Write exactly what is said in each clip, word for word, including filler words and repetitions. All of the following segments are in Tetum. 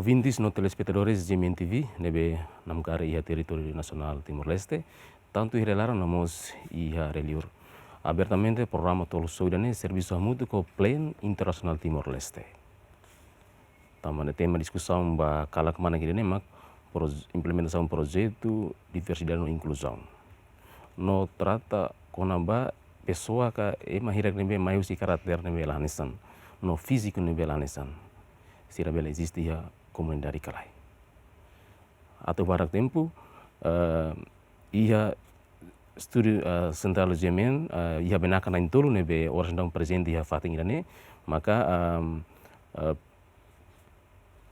Ouvintes no telespetadores G M N T V ne'ebé namkari iha territóriu nasionál Timor-Leste, tantu iha rai-laran no mós iha rai-liur. Abertamente programa Tolu Sou ida-ne'e servisu hamutuk ho Plan Internasionál Timor-Leste. Tanba ne'e tema diskusaun ba kalan kmanek ida-ne'e mak proje-, implementasaun projetu diversidade no inkluzaun. No trata kona-ba pesoa ka ema hirak ne'ebé mai husi karakter ne'ebé la hanesan, no fíziku ne'ebé la hanesan. Sira bele eziste iha komunidade ka lae. Atu barak tempu, eh, iha estúdiu, eh, sentrál G M N, eh, iha bainaka na'in-tolu ne'ebé oras daudaun prezente iha fatin ida-ne'e, maka, ehm, eh,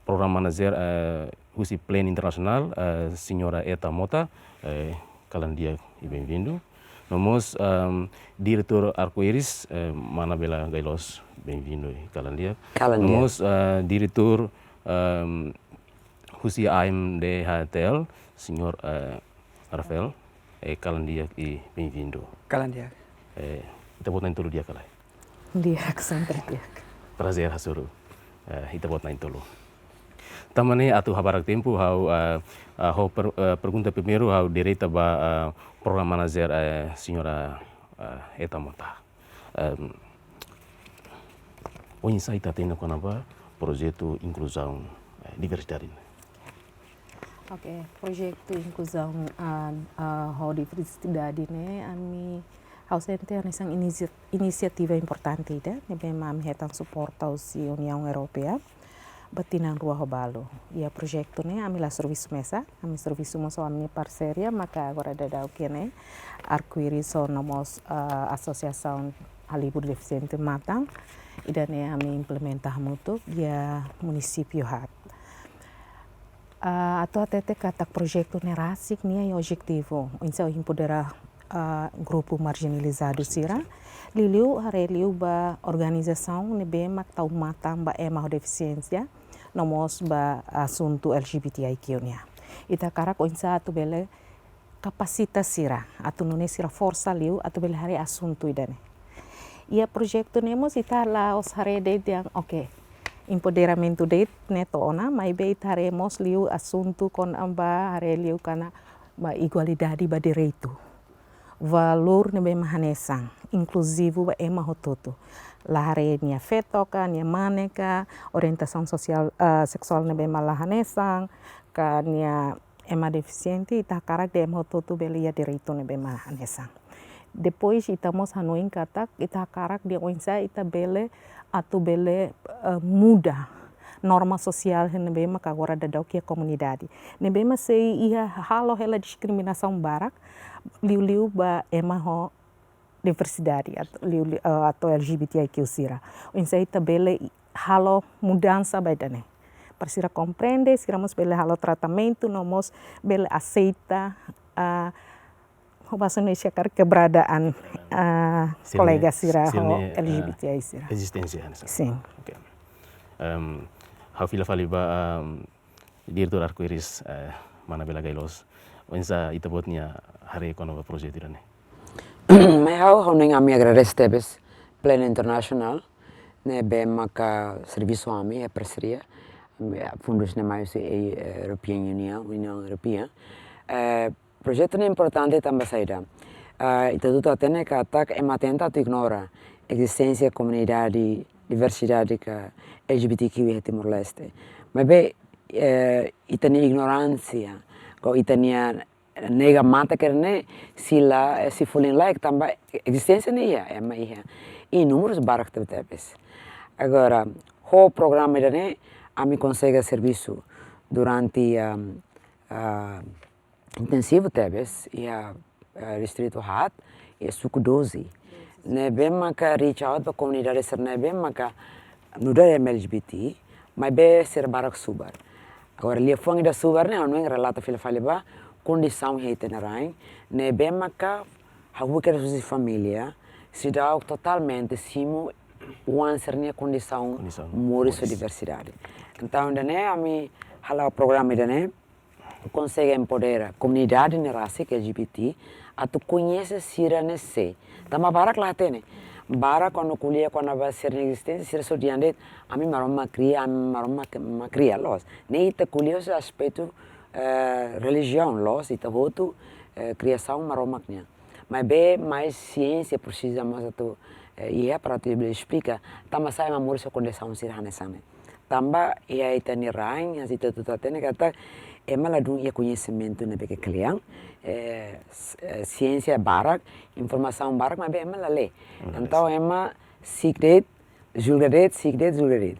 program manager, eh, husi Plan Internasionál, eh, Señora Eta Mota, eh, kalan di'ak i bem-vindo. No mós, ehm, diretór Arco-Íris, eh, Mana Bela Gailos, bem-vindo i kalan di'ak. Kalan di'ak. No mós, eh, diretór, ehm, husi A M D H T L, Señór, eh, Rafael, eh, kalan di'ak i bem-vindo. Kalan di'ak. Eh, ita-boot na'in-tolu di'ak ka lae? Di'ak, sempre di'ak. Prazer hasoru, eh, ita-boot na'in-tolu. Tanba ne'e atu habarak tempu ha'u, eh, eh, ha'u per-, eh, pergunta primeiru ha'u direta ba, eh, program manager, eh, Señora, eh, Eta Mota. Em, oinsá ita hatene kona-ba projetu inkluzaun, eh, diversidade ne'e? Oke, projetu inkluzaun, ah, ah, ho diversidade ne'e, ami, ha'u sente hanesan inisi-, inisiativa importante ida, ne'ebé mak ami hetan suporta husi Uniaun Europeia ba tinan rua ho balu. Iha projetu ne'e ami la servisu mesak, ami servisu mós ho ami-nia parseria, maka agora daudaun iha ne'e Arco-Íris ho no mós, ah, Asosiasaun Halibur Defisiente Matan, ida-ne'e ami implementa hamutuk iha munisípiu haat. Ah, atu hatete katak projetu ne'e rasik nia iha objetivu, oinsá empodera, ah, grupu marjinalizadu sira. Liuliu haree liu ba organizasaun ne'ebé mak tau matan ba ema ho defisiénsia, no mós ba asuntu L G B T I Q nian. Ita hakarak oinsá atu bele kapasita sira, atu nune'e sira forsa liu, atu bele haree asuntu ida-ne'e. Iha projetu ne'e mós ita la'ós haree de'it dehan, oke, empoderamentu de'it ne'e to'o ona, maibé ita haree mós liu asuntu kona-ba haree liu kona-ba igualdade ba direitu. Valór ne'ebé mak hanesan, inkluzivu ba ema hotu-hotu. La haree nia feto ka, nia mane ka, orientasaun sosiál, eh, seksuál ne'ebé mak la hanesan, ka nia ema defisiente, ita hakarak dehan ema hotu-hotu bele iha direitu ne'ebé mak hanesan. Depois ita mós hanoin katak, ita hakarak dehan oinsá ita bele, atu bele, eh, muda norma sosiál ne'ebé mak agora daudaun iha komunidade. Ne'ebé mak sei iha halo hela diskriminasaun barak, liuliu ba ema ho diversidade, atu, liuliu, eh, atu L G B T I Q sira. Oinsá ita bele halo mudansa ba ida-ne'e. Para sira komprende, sira mós bele halo tratamentu, no mós bele aseita, ah, ho bahasa Indonesia karik keberadaan, ah, sira-nia, kolega sira ho sira-nia, eh, L G B T I sira. Ezisténsia, hanesan. Sin. Oke. Em, ha'u fila fali ba, em, Diretór Arco-Íris, eh, Mana Bela Gailos. Oinsá ita-boot nia haree kona-ba projetu ida-ne'e? Mai ha'u, ha'u hanoin ami agradese tebes Plan International, ne'ebé maka servisu ami, eh, parseria, ami, eh, fundus ne'e mai husi, eh, European Union, Uniaun Europeia. Eh, projetu ne'e importante tanba saida? Ah, ita hotu hatene katak ema tenta atu ignora ezisténsia komunidade diversidade ka L G B T Q iha Timor-Leste. Maibé, eh, ita-nia ignoránsia, ka ita-nia nega matan ne'e, sei la, eh, sei folin-laek tanba ezisténsia ne'e iha, ema iha. I númerus barak tebetebes. Agora, ho programa ida-ne'e, ami konsege servisu durante, ah, ah, intensivu tebes, iha, eh, distritu haat, iha suku doze. Ne'ebé maka reach out ba komunidade sira ne'ebé maka nu'udar ema L G B T, maibé sira barak subar. Agora, liafuan ida subar ne'e, ha'u hanoin relata fila fali ba kondisaun iha ita-nia rain, ne'ebé maka hahú kedas husi família, seidauk totalmente simu oan sira-nia kondisaun, kondisaun moris ho moris, diversidade. Entaun, ida-ne'e ami hala'o programa ida-ne'e, konsege empodera komunidade ne'e rasik L G B T, atu koñese sira ne'e sé. Tanba barak la hatene. Barak kuandu ko'alia kona-ba sira-nia ezisténsia, sira só dehan de'it, ami Maromak kria, ami Maromak ke-, mak kria, loos. Ne'e ita ko'alia husi aspetu, eh, relijiaun, loos, ita hotu, eh, kriasaun Maromak nian. Maibé, mais siénsia presiza mós atu, eh, iha para atu bele esplika, tanba sá ema moris ho kondisaun sira hanesan ne'e. Tanba iha ita-nia rain, hanesan ita hotu hatene katak, ema ladún iha koñesimentu ne'ebé ke kle'an, eh, s-, eh, siénsia barak, informasaun barak, maibé ema la lee. La lee. Entaun, ema si'ik de'it, julga de'it, si'ik de'it, julga de'it.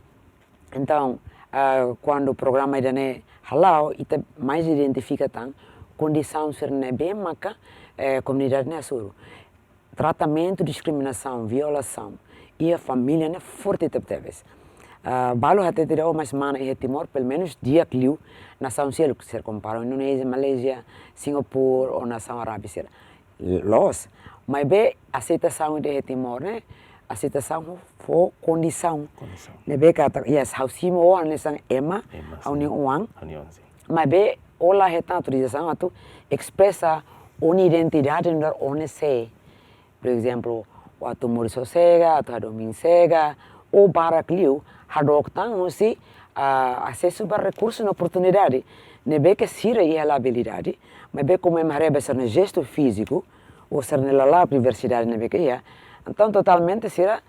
Entaun, ah, kuandu programa ida-ne'e hala'o, ita mais identifika tan kondisaun sira ne'ebé maka, eh, komunidade ne'e hasoru. Tratamentu, diskriminasaun, violasaun iha família ne'e forte tebetebes. Ah, balu hatete dehan, oh, mas mana, iha Timor pelumenus di'ak liu nasaun seluk, se kompara ho Indonézia, Malázia, Singapura ou nasaun Arábia sira. Loos, maibé aseitasaun ida iha Timor ne'e, aseitasaun fó kondisaun. Kondisaun. Ne'ebé katak, yes, ha'u simu ó hanesan ema, ema, ha'u-nia oan. Ha'u-nia oan, sin. Maibé ó la hetan autorizasaun atu espresa ó-nia identidade nu'udar ó ne'e sé. Por ezemplu, ó atu moris ho sega, atu hadomi sega, ou barak liu, hadook tan husi, ah, asesu ba rekursu no oportunidade. Ne'ebé ke sira iha labilidade, maibé komu ema haree ba sira-nia jestu fíziku, ou sira-nia lala'ok diversidade ne'ebé ke iha. Entaun, totalmente sira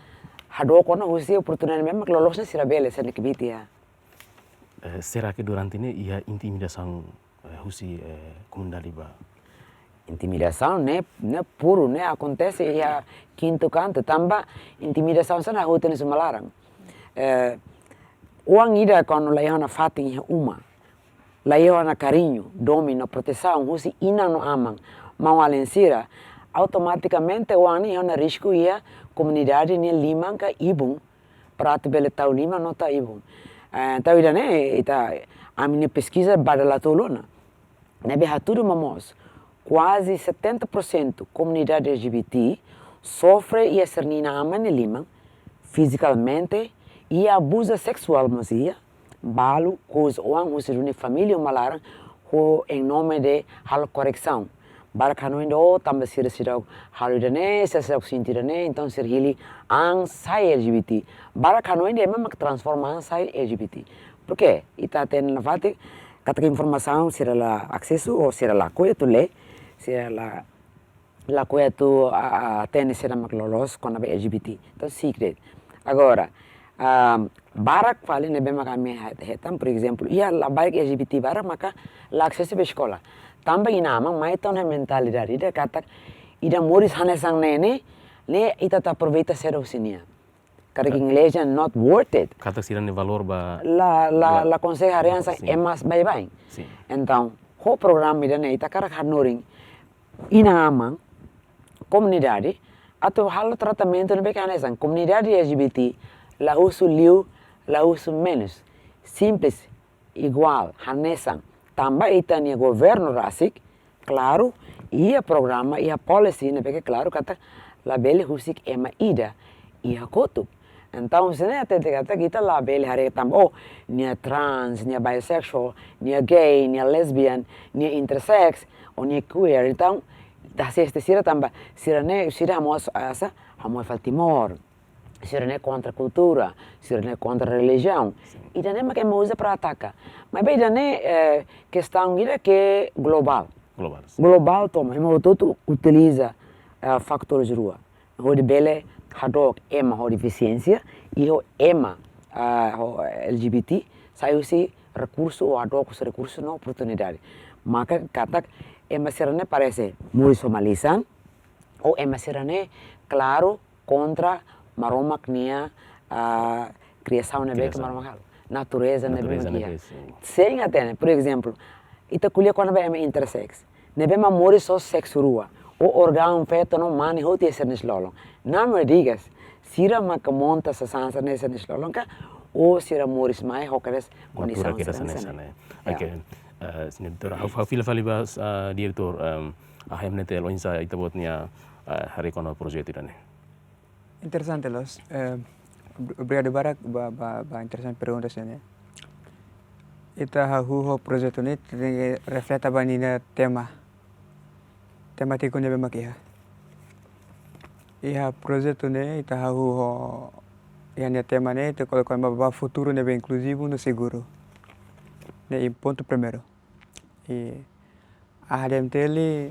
hadook ona husi oportunidade ne'ebé mak loloos ne'e sira bele, sira-nia kbiit iha. Eh, será ke durante ne'e iha intimidasaun, eh, husi, eh, komunidade ba? Intimidasaun ne'e, ne'e puru, ne'e akontese iha kintu kantu, tanba intimidasaun sira-ne'e hotu iha ne'e suma laran. Eh, oan ida kuandu la iha ona fatin iha uma, la iha ona kariñu, domin no protesaun husi inan no aman, maun-alin sira, automatikamente oan ne'e iha ona risku iha komunidade nia liman ka ibun, para atu bele tau liman no tau ibun. Eh, entaun ida-ne'e, ita, ami-nia peskiza ba dala tolu ona. Ne'ebé hatudu momoos, kuaze setenta por cento komunidade L G B T sofre iha sira-nia inan-aman nia liman, fizikamente, i abuzu seksuál mós iha, balu, kous oan husi duni família uma laran, ho em nome de halo koresaun. Barak hanoin dehan, oh, tanba sira seidauk halo ida-ne'e, sira seidauk sente ida-ne'e, entaun sira hili an sai L G B T. Barak hanoin dehan ema mak transforma an sai L G B T. Porke ita hatene nafatin katak informasaun sira la asesu, ou sira lakohi atu lee, sira la, lakohi atu, a, a, hatene saida mak loloos kona-ba L G B T. Entaun, si'ik de'it. Agora, ah, barak fali ne'ebé mak ami ha-, hetan, por ezemplu, iha labarik L G B T barak maka la asesu ba eskola. Tanba inan-aman mai tan ho mentalidade ida katak, ida moris hanesan ne'e ne'e, ne'e ita atu aproveita saida husi nia. Karik, ka- inglés dehan not worth it. Katak sira-nia valór ba la, la, la, la konsege haree hanesan, sin, ema baibain. Sin. Entaun, ho programa ida-ne'e ita hakarak hanorin inan-aman, komunidade, atu halo tratamentu ne'ebé ke hanesan. Komunidade L G B T, la husu liu, la husu menus. Simples, iguál, hanesan. Tanba ita-nia governu rasik, klaru, iha programa, iha policy ne'ebé ke klaru katak labele husik ema ida iha kotuk. Entaun, se ne'e hatete katak ita labele haree tanba, oh, nia trans, nia bisexual, nia gay, nia lesbian, nia intersex, ou nia queer. Entaun, ita haseste sira tanba sira-ne'e, sira hamosu, ah, sá, hamosu fali Timor. Sira-ne'e kontra kultura, sira-ne'e kontra relijiaun. Sin. Ida-ne'e mak ema uza para ataka. Maibé ida-ne'e, eh, kestaun ida ke globál. Globál, sin. Globál tomak, ema hotu-hotu utiliza, eh, fatores rua hodi bele hadook ema ho defisiénsia, i ho ema, ah, ho L G B T, sai husi rekursu ou hadook husi rekursu no oportunidade. Maka katak ema sira-ne'e parese moris ho malisan, ou ema sira-ne'e, klaru, kontra Maromak nia, ah, kriasaun ne'ebé ke, kriasaun, Maromak halo. Natureza ne'ebé, natureza mak iha, ne'ebé, sin. Sein hatene, por ezemplu, ita ko'alia kona-ba ema intersex. Ne'ebé mak moris ho seksu rua. Ou órgaun feto no mane hotu iha sira-nia isin-lolon. Namo digas, sira maka monta sasán sira-ne'e iha sira-nia isin-lolon ka, ou sira moris mai ho kedas kondisaun sira-ne'e. Natura kedas hanesan ne'e. Ya. Oke. Eh, señór diretór, ha'u, ha'u fila fali ba, eh, diretór, em, ah, Hemnetel, oinsá ita-boot nia, eh, haree kona-ba projetu ida-ne'e. Interesante loos. Eh, ob-, obrigadu barak ba, ba, ba interesante pergunta sira-ne'e. Ita hahú ho projetu ne'e, tenke refleta ba ninia tema. Temátiku ne'ebé mak iha. Iha projetu ne'e ita hahú ho, iha nia tema ne'e ita koloka ba futuru ne'ebé inkluzivu no seguru. Ne'e pontu primeiru. I AHDMTL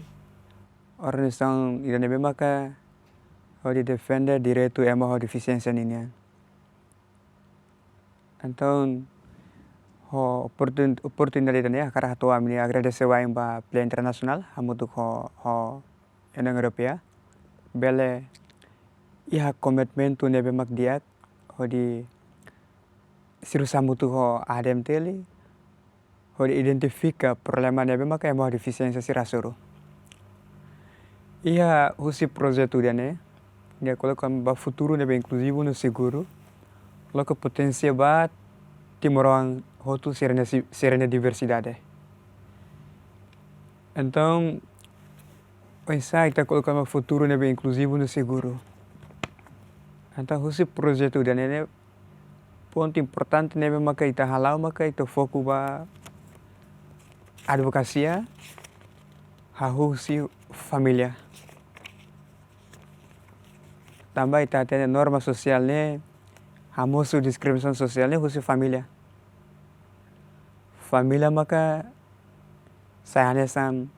organizasaun ida ne'ebé maka hodi defende direitu ema ho defisiénsia ninian. Entaun, ho oportun-, oportunidade ida-ne'e hakarak hato'o ami-nia agradese wa'in ba Plan Internasionál, hamutuk ho, ho União Europeia, bele iha komitmentu ne'ebé mak di'ak, hodi servisu hamutuk ho AHDMTL, hodi identifika problema ne'ebé maka ema ho defisiénsia sira hasoru. Iha husi projetu ida-ne'e, nia koloka ba futuru ne'ebé inkluzivu no seguru, loke poténsia ba timoroan hotu sira-nia si-, sira-nia diversidade. Entaun, oinsá ita koloka ba futuru ne'ebé inkluzivu no seguru. Entaun, husi projetu ida-ne'e, pontu importante ne'ebé maka ita hala'o maka ita foku ba advokasia hahú husi família. Tanba ita hatene norma sosiál ne'e, hamosu diskriminasaun sosiál ne'e husi família. Família maka sai hanesan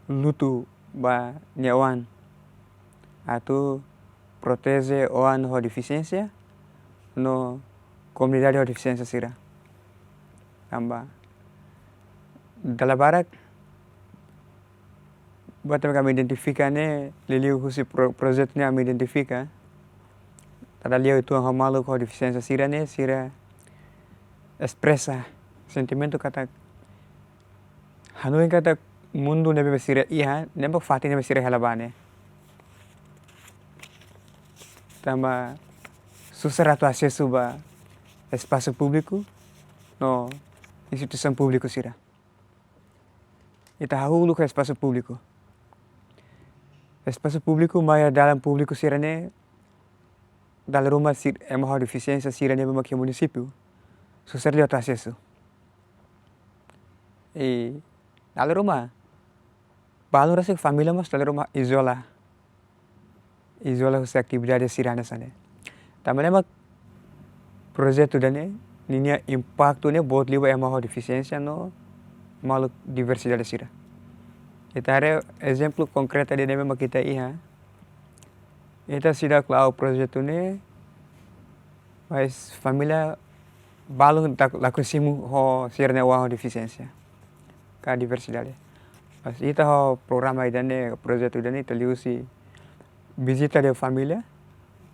lutu ba nia oan. Atu proteje oan ho defisiénsia no komunidade ho defisiénsia sira. Tanba dala barak buat ne'ebé ami identifika ne'e, liuliu husi pro-, projetu ne'e ami identifika. Ita liu uitoan ho maluk ho defisiénsia sira-ne'e, sira espresa sentimentu katak hanoin katak mundu ne'ebé sira iha, ne'ebé fatin ne'ebé sira hela ba ne'e. Tanba susar atu asesu ba espasu públiku no instituisaun públiku sira. Ita hahú uluk ho espasu públiku. Espasu públiku, maioria dalan públiku sira-ne'e, dala ruma sir-, ema ho defisiénsia sira-ne'e mak iha munisípiu, susar liu atu asesu. I dala ruma, balun rasik família mós dala ruma izola. Izola husi atividade sira hanesan ne'e. Tanba ne'e mak projetu ida-ne'e, ninia impaktu ne'e boot liu ba ema ho defisiénsia no maluk diversidade sira. Ita haree ezemplu konkretu ida ne'ebé mak ita iha. Ita seidauk la'o projetu ne'e, mas família balun dak-, lakohi simu ho sira-nia oan ho defisiénsia ka diversidade. Mas ita ho programa ida-ne'e, projetu ida-ne'e, ita liuhusi vizita de família.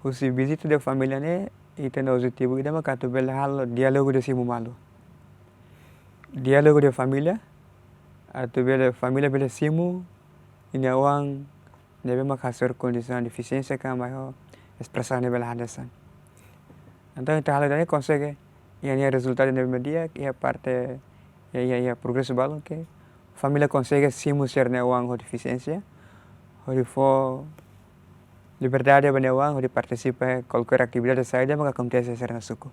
Husi vizita de família ne'e, ita-nia objetivu ida maka atu bele halo diálogu de simu malu. Diálogu de família, atu bele família bele simu ninia oan ne'ebé maka hasoru kondisaun defisiénsia ka mai ho espresaun ne'ebé la hanesan. Entaun ita halo ida-ne'e konsege, iha nia rezultadu ne'ebé mak di'ak, iha parte, iha, iha, iha progresu balun ke família konsege simu sira-nia oan ho defisiénsia, hodi fó liberdade ba nia oan hodi partisipa kualkér atividade saida maka akontese iha sira-nia suku.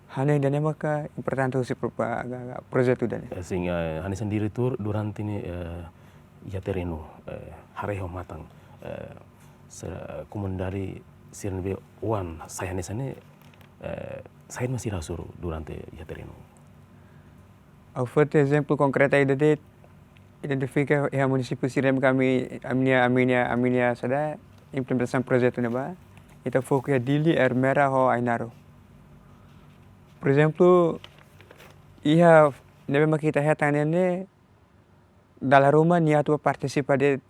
Hanoin ida-ne'e maka importante husi pro-, pa-, ga-, ga-, projetu ida-ne'e. Eh, sin, eh, hanesan diretór durante ne'e, eh, iha terrenu, eh, haree ho matan, eh, sira komunidade sira ne'ebé oan sai hanesan ne'e, eh, saida mak sira hasoru durante iha terrenu. Ha'u foti ezemplu konkretu ida de'it, identifika iha munisípiu sira ne'ebé ami, ami-nia, ami-nia, ami-nia saida implementasaun projetu ne'ebá. Ita foku iha Dili, Ermera ho Ainaro. Por ezemplu, iha ne'ebé mak ita hetan ne'e, dala ruma nia atu partisipa de'it,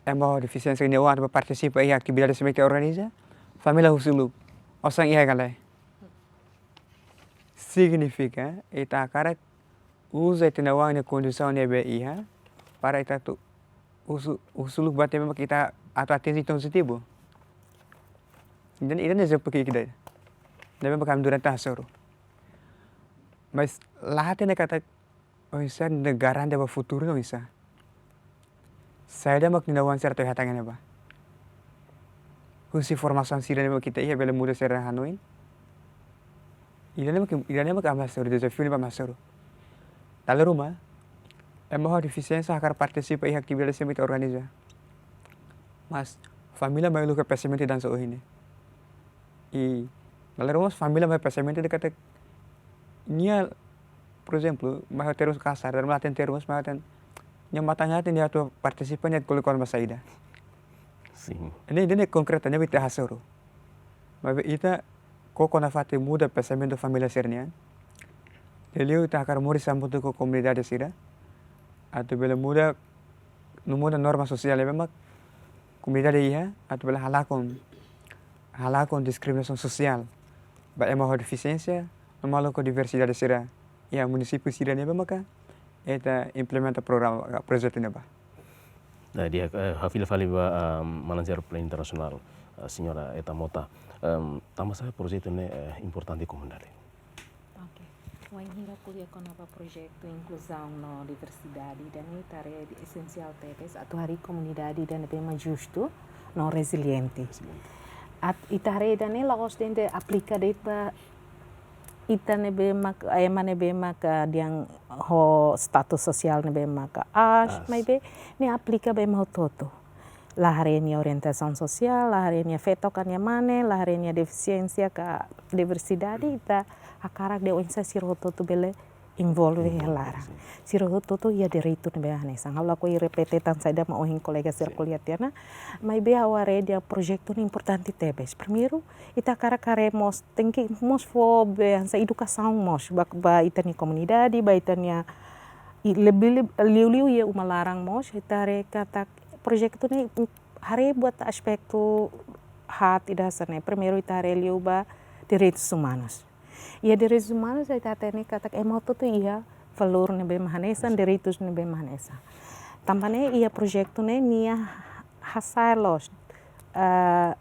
ema ho defisiénsia nia oan atu partisipa iha atividade sira ne'ebé ita organiza, família husu uluk, osan iha ka lae. Signifika, ita hakarak uza ita-nia oan nia kondisaun ne'ebé iha, para ita atu husu, husu uluk buat ne'ebé mak ita atu atinje ita-nia objetivu. Ida-ne'e, ida-ne'e ezemplu ki'ik ida. Ne'ebé mak ami durante hasoru. Mas la hatene katak oinsá nia garante ba futuru ne'e oinsá. Saida mak ninia oan sira atu hetan iha ne'ebá. Husi formasaun sira ne'ebé mak ita iha bele muda sira hanoin. Ida-ne'e mak, ida-ne'e mak ami hasoru, dezafiu ne'ebé ami hasoru. Dala ruma, ema ho defisiénsia hakarak partisipa iha atividade sira ne'ebé ita organiza. Mas Família mai uluk pensamentu ida hanesan ohin ne'e. I dala ruma mós família mai pensamentu ida katak nia, por ezemplu, mai ho termus kasar, dala ruma hateten termus, mai hateten nia matan-aten nia atu partisipa, nia atu ko'alia ho ema saida. Sin. Ne'e, ne'e konkretu, ne'ebé ita hasoru. Maibé ita koko nafatin muda pensamentu família sira-nian. Liuliu ita hakarak moris hamutuk ho komunidade sira. Atu bele muda, no muda norma sosiál ne'ebé mak komunidade iha, atu bele halakon, halakon diskriminasaun sosiál ba ema ho defisiénsia, no maluk ho diversidade sira iha munisípiu sira ne'ebé maka ita implementa programa, projetu ne'ebá. Nah, di'ak, eh, ha'u fila fali ba, ehm, Manajer Planu Internasionál, eh, Señora Etta Mota. Ehm, tanba sá projetu ne'e, eh, importante komunidade? Oke. Wainhira ko'alia kona-ba projetu inkluzaun no diversidade, ida-ne'e ita haree esensiál tebes atu harii komunidade ida ne'ebé mak justu no reziliente. Reziliente. Atu ita haree ida-ne'e la'ós de'it aplika de'it ba ita ne'ebé mak, ema ne'ebé mak, ah, dehan ho status sosiál ne'ebé mak aas, aas, maibé ne'e aplika ba ema hotu-hotu. La haree nia orientasaun sosiál, la haree nia feto ka nia mane, la haree nia defisiénsia ka diversidade, ita hakarak dehan oinsá sira hotu-hotu bele envolve, envolve iha laran. Sin. Sira hotu-hotu iha direitu ne'ebé hanesan. Ha'u lakohi repete tan saida mak ohin kolega sira, sin, ko'alia tiha ona. Maibé ha'u haree dehan projetu ne'e importante tebes. Primeiru, ita hakarak haree mós, tenke mós fó be hanesan edukasaun mós ba, ba ita-nia komunidade, ba ita-nia, i lebele, liuliu iha uma laran mós, ita haree katak projetu ne'e haree buat aspetu haat ida hanesan ne'e. Primeiru ita haree liu ba direitus umanus. Iha direitus umanus ita hatene katak ema hotu-hotu iha valór ne'ebé mak hanesan, direitus ne'ebé mak hanesan. Tanba ne'e iha projetu ne'e nia hasa'e loos, eh,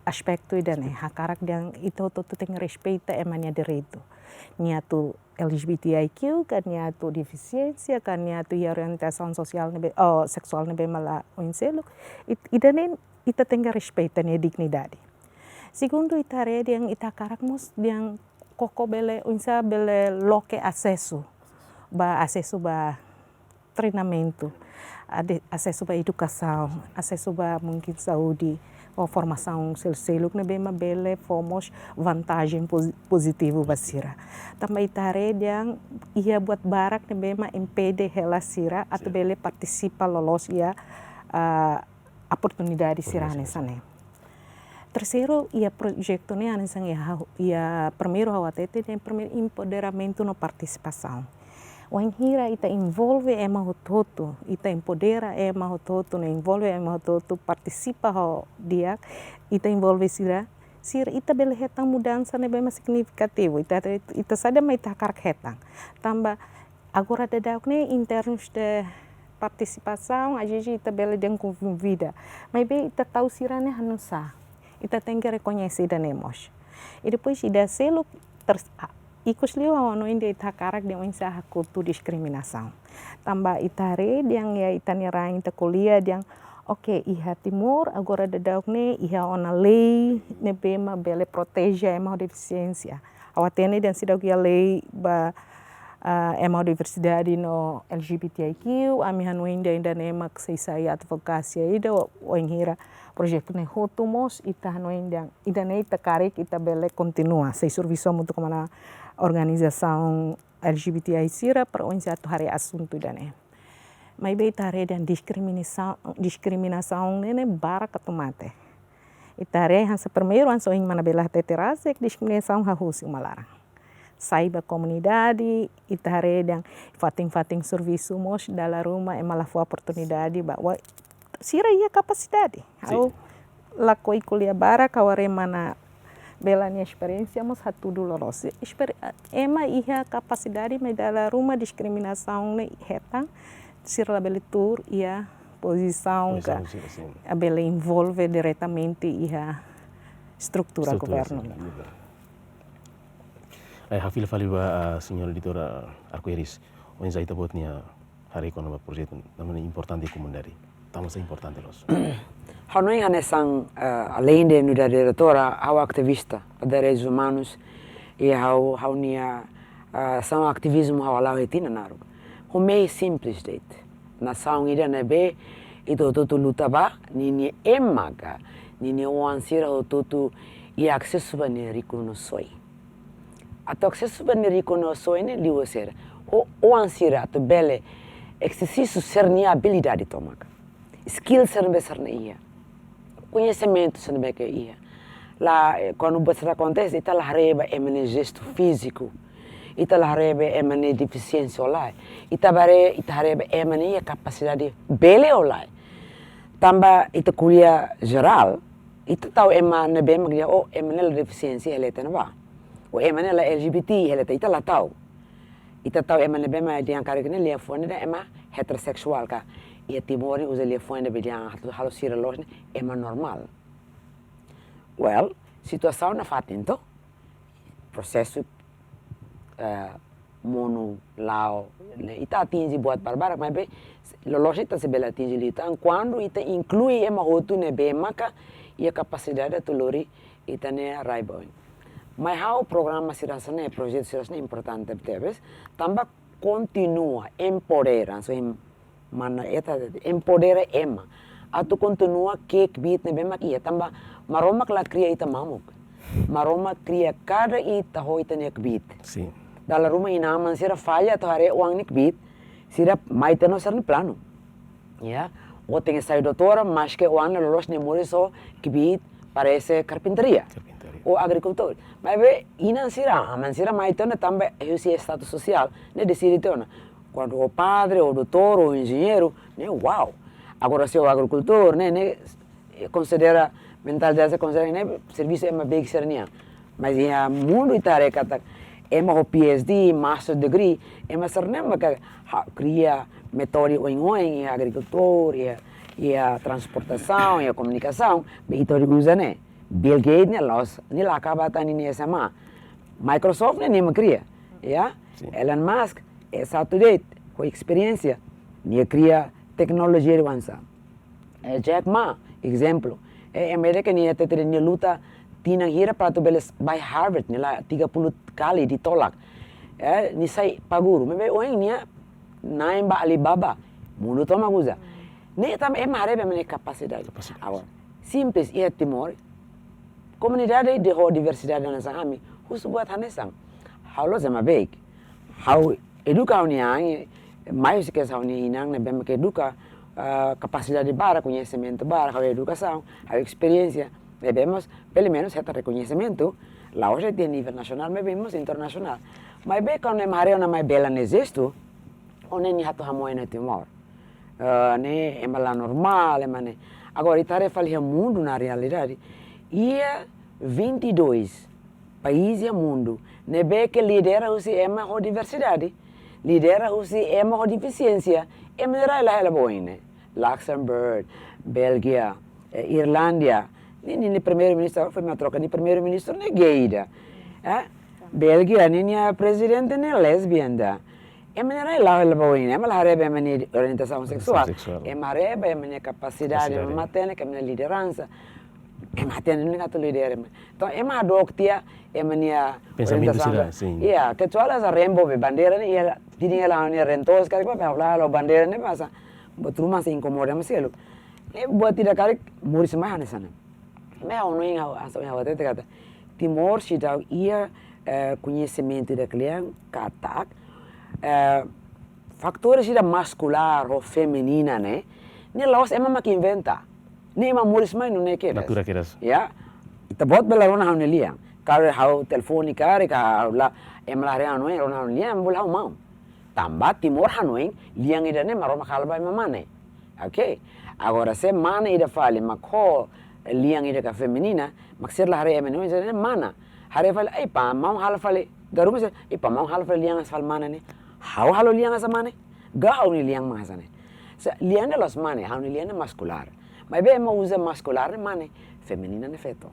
aspetu ida-ne'e, hakarak dehan ita hotu-hotu tenke respeita ema nia direitu. Nia atu L G B T I Q, ka nia atu defisiénsia, ka nia atu iha orientasaun sosiál ne'ebé, oh, seksuál ne'ebé mak la oin seluk. It-, ida-ne'e ita tenke respeita nia dignidade. Segundu, ita haree dehan ita hakarak mós dehan koko bele, oinsá bele loke asesu ba, asesu ba treinamentu, ade-, asesu ba edukasaun, asesu ba mungkin saúde, ou formasaun sel-, seluk ne'ebé mak bele fó mós vantajen pozi-, pozitivu ba sira. Tanba ita haree dehan iha buat barak ne'ebé mak impede hela sira atu, sin, bele partisipa loloos iha, ah, oportunidade sira, oportunidade sira hanesan ne'e. Terseiru, iha projetu ne'e hanesan iha ha'u, iha primeiru ha'u hatete dehan primeiru empoderamentu no partisipasaun. Wainhira ita envolve ema hotu-hotu, ita empodera ema hotu-hotu, no envolve ema hotu-hotu partisipa ho di'ak, ita envolve sira, sira ita bele hetan mudansa ne'ebé mak signifikativu. Ita, ita saida mak ita hakarak hetan. Tanba agora daudaun ne'e, em termos de partisipasaun, às vezes ita bele dehan konvida. Maibé ita tau sira-ne'e hanusá. Ita tenke rekoñese ida-ne'e mós. I depois ida seluk ter-, a-, ikus liu ha'u hanoin dehan ita hakarak dehan oinsá hakotu diskriminasaun. Tanba ita haree dehan iha ita-nia rain ita ko'alia dehan, oke, iha Timor agora daudaun ne'e iha ona lei ne'ebé mak bele proteje ema ho defisiénsia. Ha'u hatene dehan seidauk iha lei ba, ah, ema ho diversidade no L G B T I Q, ami hanoin dehan ida-ne'e mak sei sai advokasia ida, wainhira projetu ne'e hotu mós, ita hanoin dehan ida-ne'e ita karik ita bele kontinua, sei servisu hamutuk ho organizasaun L G B T I sira para oinsá atu haree asuntu ida-ne'e. Maibé ita haree dehan diskriminasaun, diskriminasaun ne'e, ne'e barak atu mate. Ita haree hanesan primeiru, hanesan ohin mana bele hatete rasik, diskriminasaun hahú husi uma laran. Sai ba komunidade, ita haree dehan fatin-fatin servisu mós dala ruma ema la fó oportunidade ba, wa-, sira iha kapasidade. Sin. Ha'u lakohi ko'alia barak, ha'u haree mana Bella nia esperiénsia mós hatudu loloos. Esper-, ema iha kapasidade, maibé dala ruma diskriminasaun ne'e hetan, sira labele tuur iha pozisaun ka, pozisaun sira, sin, bele envolve diretamente iha estrutura, estrutura governu, sin, nian. Ai, ha'u fila fali ba, ah, señora editora Arco-Íris, oinsá ita-boot nia haree kona-ba projetu, tanba ne'e importante komunidade. Tanba sá importante loos? Ha'u hanoin hanesan, eh, além de nu'udar diretora, ha'u ativista ba direitus umanus, i ha'u, ha'u-nia, eh, asaun, ativizmu ha'u hala'o iha tinan naruk. Ho meiu simples de'it. Nasaun ida ne'ebé, Ita hotu-hotu luta ba, ninia ema ka, ninia oan sira hotu-hotu iha asesu ba nia rikusoin. Atu asesu ba nia rikusoin ne'e liu sira. Ho oan sira atu bele ezersísiu sira-nia abilidade tomak. Skill sira ne'ebé sira-nia iha. Koñesimentu sira ne'ebé ke iha. La, eh, kuandu buat sira akontese, ita la haree ba ema nia jestu fíziku. Ita la haree ba ema nia defisiénsia ou lae. Ita haree, ita haree ba ema nia kapasidade bele ou lae. Tanba ita ko'alia jerál, ita tau ema ne'ebé mak dehan, oh, ema ne'e la defisiénsia, iha leten ne'ebá. Ou ema ne'e la L G B T, iha leten, ita la tau. Ita tau ema ne'ebé mak dehan karik ne'e liafuan ida ema heteroseksuál ka. Iha Timor ne'e uza liafuan ida be dehan halo, halo sira loos ne'e ema normál. Well, situasaun nafatin to. Prosesu, eh, monu la'o, ne'e, ita atinje buat barbarak, maibé loloos ita sei bele atinje liután kuandu ita inklui ema hotu ne'ebé maka iha kapasidade atu lori ita-nia rai ba oin. Mai ha'u programa sira hanesan ne'e, projetu sira hanesan ne'e importante tebes, tanba kontinua empodera, so em-, mana ita empodera ema atu kontinua ke'e kbiit ne'ebé mak iha, tanba Maromak la kria ita mamuk. Maromak kria kada ita ho ita-nia kbiit. Sin. Dala ruma inan-aman sira falla atu haree oan nia kbiit, sira mai tiha ona sira-nia planu. Ya, ó tenke sai doutora, maske oan ne'e loloos nia moris ho kbiit parese karpintaria. Karpintaria. Ou agrikultór. Maibé inan sira, aman sira mai tiha ona tanba husi status sosiál, ne'e deside tiha ona. Kuandu ó padre, ó doutór, ó enjeñeiru, ne'e wow. Agora se ó agrikultór, ne'e, ne'e, eh, konsidera, mentalidade konsidera ne'e servisu ema beik sira-nian. Mas iha mundu ita haree katak ema ho P H D, master degree, ema sira-ne'e maka ha-, kria métodu oin-oin, iha agrikultór, iha, iha transportasaun, iha komunikasaun, be ita uza ne'e. Bill Gates ne'e la'ós, nia la akaba tan ninia S M A. Microsoft ne'e nia mak kria, ya. Sin. Elon Musk, eh, sa atu de'it, ho esperiénsia, nia kria teknolojia ida oinsá. Eh, Jack Ma, ezemplu. Eh, ema ida ke nia hatete nia luta tinan hira para atu bele s-, bá Harvard, nia la tiga puluh kali ditolak. Eh, nia sai paguru. Maibé ohin nia na'in ba Alibaba. Mundu tomak uza. Ne'e tanba ema haree ba ema nia kapasidade. Kapasidade. Agora, simples, iha Timor, komunidade ida ho diversidade hanesan ami, husu buat hanesan. Ha'u la'ós ema beik. Ha'u eduka ha'u-nia an, mai husi kedas ha'u-nia inan ne'ebé mak eduka, ah, kapasidade barak, koñesimentu barak, ha'u edukasaun, ha'u esperiénsia, ne'ebé mós, pelumenus, hetan rekoñesimentu, la'ós de'it iha nivel nasionál, maibé mós internasionál. Maibé kuandu ema haree ona mai bele nia jestu, ó-nia atu hamoe iha Timor. Ah, ne'e ema la normál, ema ne'e. Agora, ita haree fali iha mundu nia realidade, iha vinte e dois país iha mundu ne'ebé ke lidera husi ema ho diversidade, lidera husi ema ho defisiénsia, ema ne'e rai la hela ba oin ne'e. Luxembourg, Bélgia, eh, Irlanda, nia, nia, nia primeiru-ministru, foin mak troka, nia primeiru-ministru ne'e gay ida. Eh? Bélgia, nia, nia prezidente ne'e lésbica ida. Ema ne'e rai la hela ba oin ne'e, ema la haree ba ema nia orientasaun seksuál. Seksuál. Ema haree ba ema nia kapasidade, kapasidade, ema matenek, ema nia lideransa. Ema hatene ne'e atu lidera ema. Entaun, ema hadook tiha ema nia pensamentu orientasaun sira, sin. Iya, kecuali hanesan rainbow be bandeira ne'e, iha, tidin hela ha'u-nia rentos, karik ba, ha'u la halo bandeira ne'e, masa, buat ruma sei inkomoda ema seluk. Ne'e buat ida karik moris mai hanesan ne'e. Maibé ha'u hanoin, ha'u, ha'u, ha'u hatete katak Timor seidauk iha, eh, koñesimentu ida kle'an katak, eh, fatór ida maskulár ou feminina ne'e, ne'e la'ós ema mak inventa. Ne'e ema moris mai nune'e kedas. Natura kedas. Ya. Ita-boot bele rona ha'u-nia lian. Karik ha'u telefone karik, ka ha'u la, ema la haree ha'u-nia, rona ha'u-nia lian, bolu ha'u maun. Tanba Timor hanoin, lian ida-ne'e Maromak halo ba ema mane. Oke. Agora se mane ida fali mak ho lian ida ka feminina, mak sira la haree ema ne'e, ema ne'e mana. Haree fali, ei pá, maun halo fali, dala ruma sira, ei pá, maun halo fali lian hanesan fali mane ne'e. Ha'u halo lian hanesan mane. Ka ha'u-nia lian mak hanesan ne'e. Sa, lian ne'e la'ós mane, ha'u-nia lian ne'e maskulár. Maibé ema uza maskulár ne'e mane, feminina ne'e feto.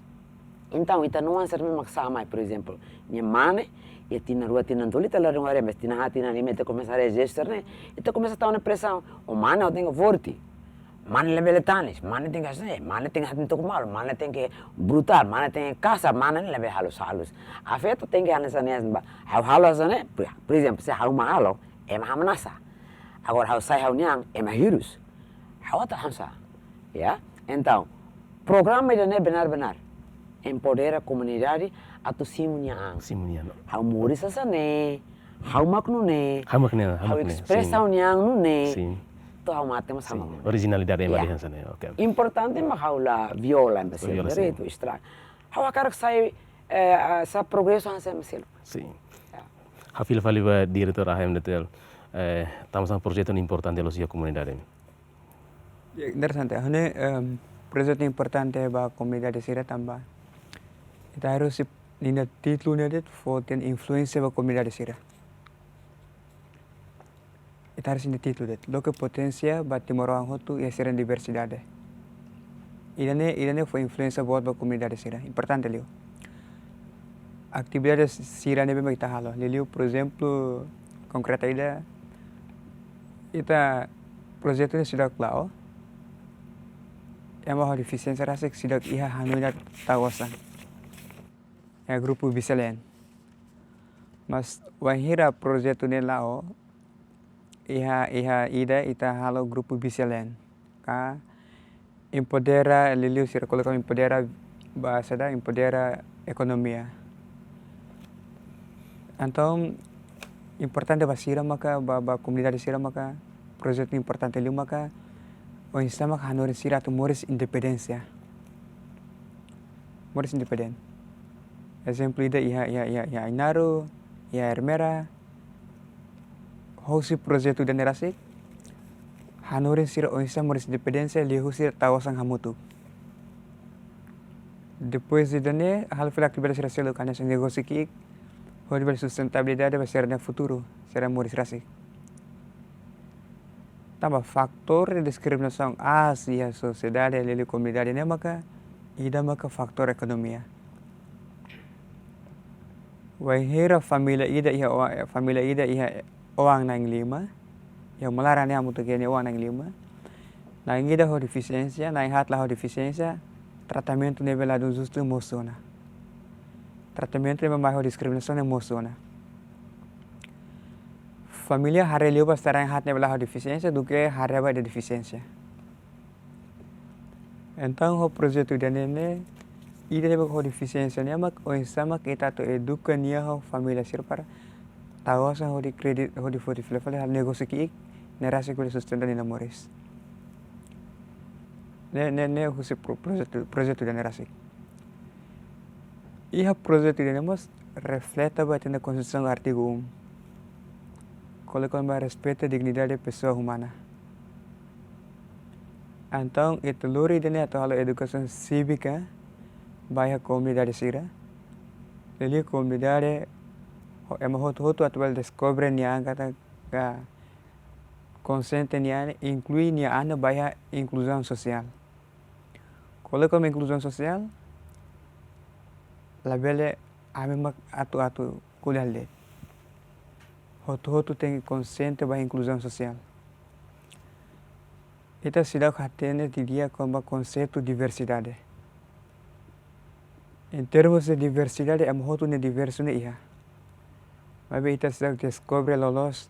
Entaun, ita-nia oan sira ne'ebé mak sa'e mai, por ezemplu, nia mane, iha tinan rua, tinan tolu, ita la rona haree, mas tinan haat, tinan lima, ita komesa haree jestu sira-ne'e, ita komesa tau ona presaun, ó mane ó tenke forte. Mane labele tanis, mane tenke hanesan ne'e, mane tenke hatene to'o malu, mane tenke brutál, mane tenke kasar, mane ne'e labele halus-halus. Afeta tenke hanesan ne'e, hanesan ba, ha'u halo hanesan ne'e, por, por ezemplu, se ha'u mak halo, ema hamnasa. Agora ha'u sai ha'u-nia an, ema hirus. Ha'u atu hanesan, ya. Entaun, programa ida-ne'e benar-benar empodera komunidade atu simu nia an. Simu nia an. Ha'u moris hanesan ne'e, ha'u mak nune'e, ha'u mak ne'e, ha'u mak ne'e, espresa ha'u-nia an nune'e. Sin. To'o ha'u mate mós ha'u mak nune'e. Originalidade ema dehan hanesan ne'e, oke. Importante mak ha'u la viola, ema sira direitu, estraga. Ha'u hakarak sai, eh, ah, sai progresu hanesan ema seluk. Sin. Ya. Ha'u fila fali ba diretór A H M D T L, eh, tanba sá projetu ne'e importante loos iha komunidade? Ya, interesante. Ha'u hanoin, em, projetu importante ba komunidade sira tanba ita harus si-, nia títulu ne'e de'it fó tiha influénsia ba komunidade sira. Ita harus nia títulu de'it. Loke poténsia ba timoroan hotu iha sira-nia diversidade. Ida-ne'e, ida-ne'e fó influénsia boot ba komunidade sira. Importante liu. Atividade sira ne'ebé mak ita halo. Liuliu, por ezemplu, konkreta ida, ita projetu ne'e seidauk la'o. Ema ho defisiénsia rasik seidauk iha hanoin ida tau osan. Iha grupu Biselen. Mas wainhira projetu ne'e la'o, iha, iha ida ita halo grupu Biselen. Ka empodera, liuliu sira kolega empodera ba saida, empodera ekonomia. Entaun, importante ba sira maka, ba, ba komunidade sira maka, projetu importante liu maka, oinsá mak hanorin sira atu moris independénsia. Moris independente. Ezemplu ida iha, iha, iha, iha Ainaro, iha Ermera, husi projetu ida-ne'e rasik, hanorin sira oinsá moris independénsia liuhusi tau osan hamutuk. Depois ida-ne'e, halo fila atividade sira seluk hanesan negósiu ki'ik, hodi bele sustentabilidade ba sira-nia futuru, sira moris rasik. Tanba fatór de diskriminasaun aas iha sosiedade liuliu komunidade ne'e maka, ida maka fatór ekonomia. Wainhira família ida iha oan, família ida iha oan na'in lima, iha uma laran ne'e hamutuk iha nia oan na'in lima. Na'in ida ho defisiénsia, na'in haat la ho defisiénsia, tratamentu ne'ebé ladún justu mosu ona. Tratamentu ne'ebé mai ho diskriminasaun ne'e mosu ona. Família haree liu ba sira na'in haat ne'ebé la ho defisiénsia, duké haree ba ida defisiénsia. Entaun, ho projetu ida-ne'e ne'e, ida ne'ebé ho defisiénsia ne'e mak, oinsá mak ita atu eduka nia ho família sira para tau osan hodi kréditu, hodi foti fila fali halo negósiu ki'ik, ne'e rasik bele sustenta nia moris. Ne'e, ne'e, ne'e husi pro-, projetu, projetu ida-ne'e rasik. Iha projetu ida-ne'e mós refleta ba ita-nia Konstituisaun artigu um. Ko'alia kona-ba respeita dignidade pesoa umana. Entaun, ita lori ida-ne'e atu halo edukasaun sívika ba iha komunidade sira. Liuliu komunidade, ho-, ema hotu-hotu atu bele deskobre nia an katak, ka, konsiente nia an, inklui nia an ba iha inkluzaun sosiál. Ko'alia kona-ba inkluzaun sosiál, labele ami mak atu-atu ko'alia de'it. Hotu-hotu tenke konsiente ba inkluzaun sosiál. Ita seidauk hatene didi'ak kona-ba konseitu diversidade. Em termos de diversidade, ema hotu ne'e diversu ne'e iha. Maibé ita seidauk deskobre loloos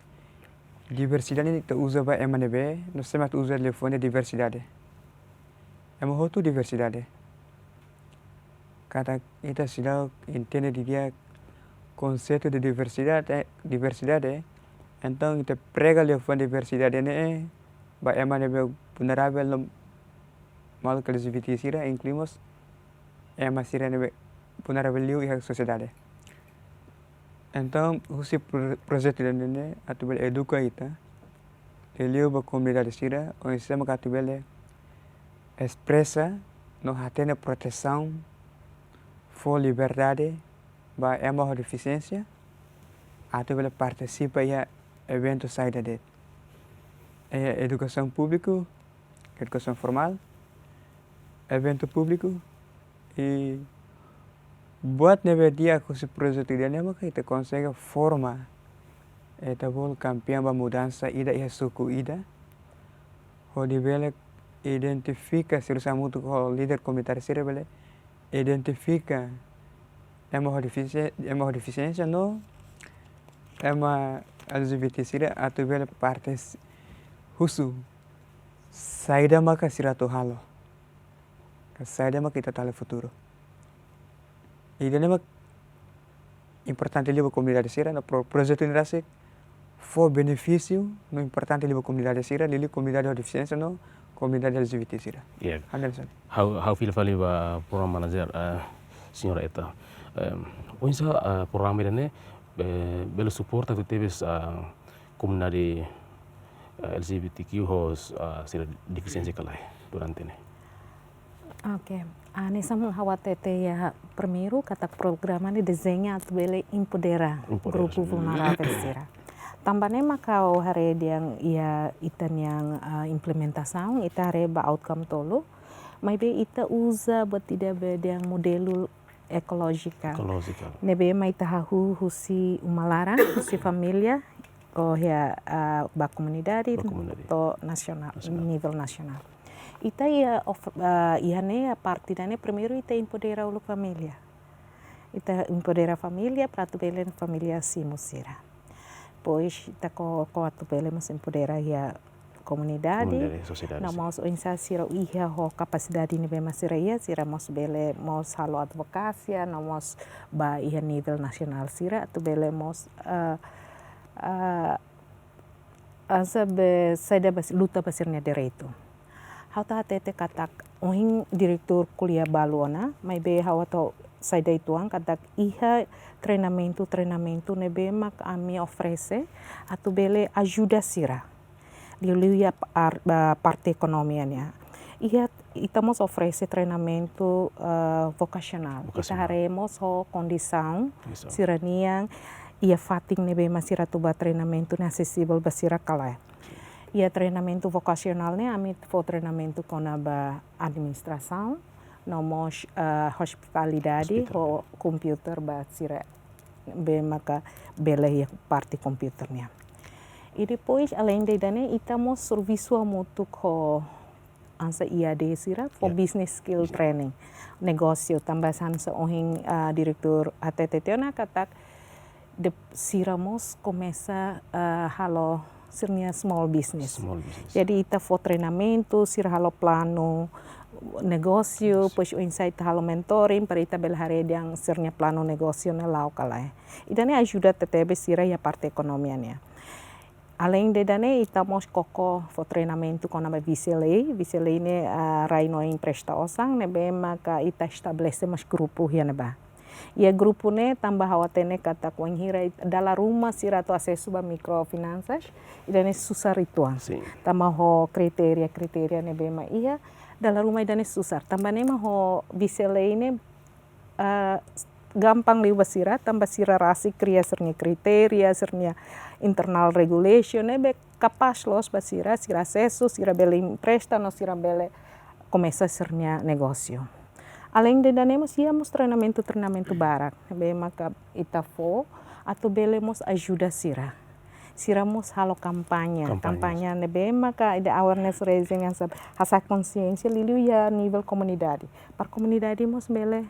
diversidade ne'e ita uza ba ema ne'ebé, no sé mak ita uza liafuan ne'e diversidade. Ema hotu diversidade. Katak ita seidauk entende didi'ak konseitu de diversidade, diversidade, entaun ita prega liafuan diversidade ne'e ba ema ne'ebé vulneravel no maluk L G B T sira, inklui mós ema sira ne'ebé vulneravel liu iha sosiedade. Entaun, husi pro-, projetu ida-ne'e atu bele eduka ita, liuliu ba komunidade sira, oinsá mak atu bele espresa no hatene protesaun, fó liberdade ba ema ho defisiénsia, atu bele partisipa iha eventu saida de'it. Iha edukasaun públiku, edukasaun formál, eventu públiku, i buat ne'ebé di'ak husi projetu ida-ne'e maka ita konsege forma ita bolu kampiaun ba mudansa ida iha suku ida, hodi bele identifika sira hamutuk ho líder komunitáriu sira bele identifika ema ho defisi-, ema ho defisiénsia no ema L G B T sira atu bele parte s-, husu Saida maka sira atu halo? Ka saida maka ita tau iha futuru? Ida-ne'e mak importante liu ba komunidade sira, no pro-, projetu ne'e rasik fó benefísiu no importante liu ba komunidade sira, liuliu komunidade ho defisiénsia no komunidade L G B T sira. Iya. Anderson. Ha'u, ha'u fila fali ba program manager, eh, señora Eta. Em, oinsá, eh, programa ida-ne'e, eh, bele suporta tebes, eh, komunidade, eh, L G B T Q ho, eh, sira defisiénsia ka lae durante ne'e? Oke, ah, hanesan ha'u hatete iha primeiru katak programa ne'e dezeña atu bele empodera Empodera, grupu sin. Vulneravel sira. Tanba ne'e maka ha'u haree dehan iha ita-nia, ah, implementasaun, ita haree ba outcome tolu, maibé ita uza buat ida be dehan modelu ekolójika. Ekolójika. Ne'ebé mak ita hahú husi uma laran, husi família, to'o iha, ah, ba komunidade, Ba komunidade. to'o nasionál, Nasionál. nivel nasionál. Ita iha of-, ah, iha ne'e, iha parte ida-ne'e primeiru ita empodera uluk família. Ita empodera família para atu bele família simu sira. Depois ita ko, ko atu bele mós empodera iha komunidade. Komunidade, sosiedade, No sin. mós oinsá sira iha ho kapasidade ne'ebé mak sira iha, sira mós bele mós halo advokasia, no mós ba iha nivel nasionál sira, atu bele mós, eh, eh, hanesan be saida ba si-, luta ba sira-nia direitu. Ha'u hatete katak ohin diretór ko'alia balu ona, maibé ha'u atu saida uitoan katak iha treinamentu, treinamentu ne'ebé mak ami oferese, atu bele ajuda sira. Liuliu iha ar-, ba parte ekonomia nian. Iha ita mós oferese treinamentu, eh, vokasionál. Ita Vokasionál. haree mós ho kondisaun Kondisaun. sira-nian, iha fatin ne'ebé mak sira atu ba treinamentu ne'e asesivel ba sira ka lae. Iha treinamentu vokasionál ne'e, ami fó treinamentu kona-ba administrasaun, no mós, eh, hospitalidade, Hospitalidade. ho komputer ba sira be maka bele iha parte komputer nian. I depois, aleinde ida-ne'e, ita mós servisu hamutuk ho hanesan I A D sira, fó Ya. business skill Business. training. Negósiu, tanba hanesan ohin, ah, diretór hatete tiha ona katak, de, sira mós komesa, ah, halo sira-nia small business. Small business. Jadi ita fó treinamentu, sira halo planu negósiu, Yes. depois oinsá ita halo mentoring, para ita bele haree dehan sira-nia planu negósiu ne'e la'o ka lae. Ida-ne'e ajuda tebetebes sira iha parte ekonomia nian. Aleinde ida-ne'e, ita mós koko fó treinamentu kona-ba vise lei. Vise lei ne'e, ah, rai no empresta osan, ne'ebé maka ita estabelese mós grupu iha ne'ebá. Iha grupu ne'e tanba ha'u hatene katak wainhira it-, dala ruma sira atu asesu ba mikrofinansas, ida-ne'e susar uitoan. Sin. Tanba ho kritéria, kritéria ne'ebé mak iha, dala ruma ida-ne'e susar. Tanba ne'e mak ho vise lei ne'e, ah, gampang liu ba sira, tanba sira rasik kria sira-nia kritéria, sira-nia internal regulation, ne'ebé kapás loos ba sira, sira asesu, sira bele empresta, no sira bele komesa sira-nia negósiu. Aleinde ida-ne'e mós iha mós treinamentu, treinamentu barak, ne'ebé maka ita fó, atu bele mós ajuda sira. Sira mós halo kampaña, Kampaña. kampaña ne'ebé maka ida awareness raising hanesan, hasa'e konsiénsia liuliu iha nivel komunidade. Para komunidade mós bele,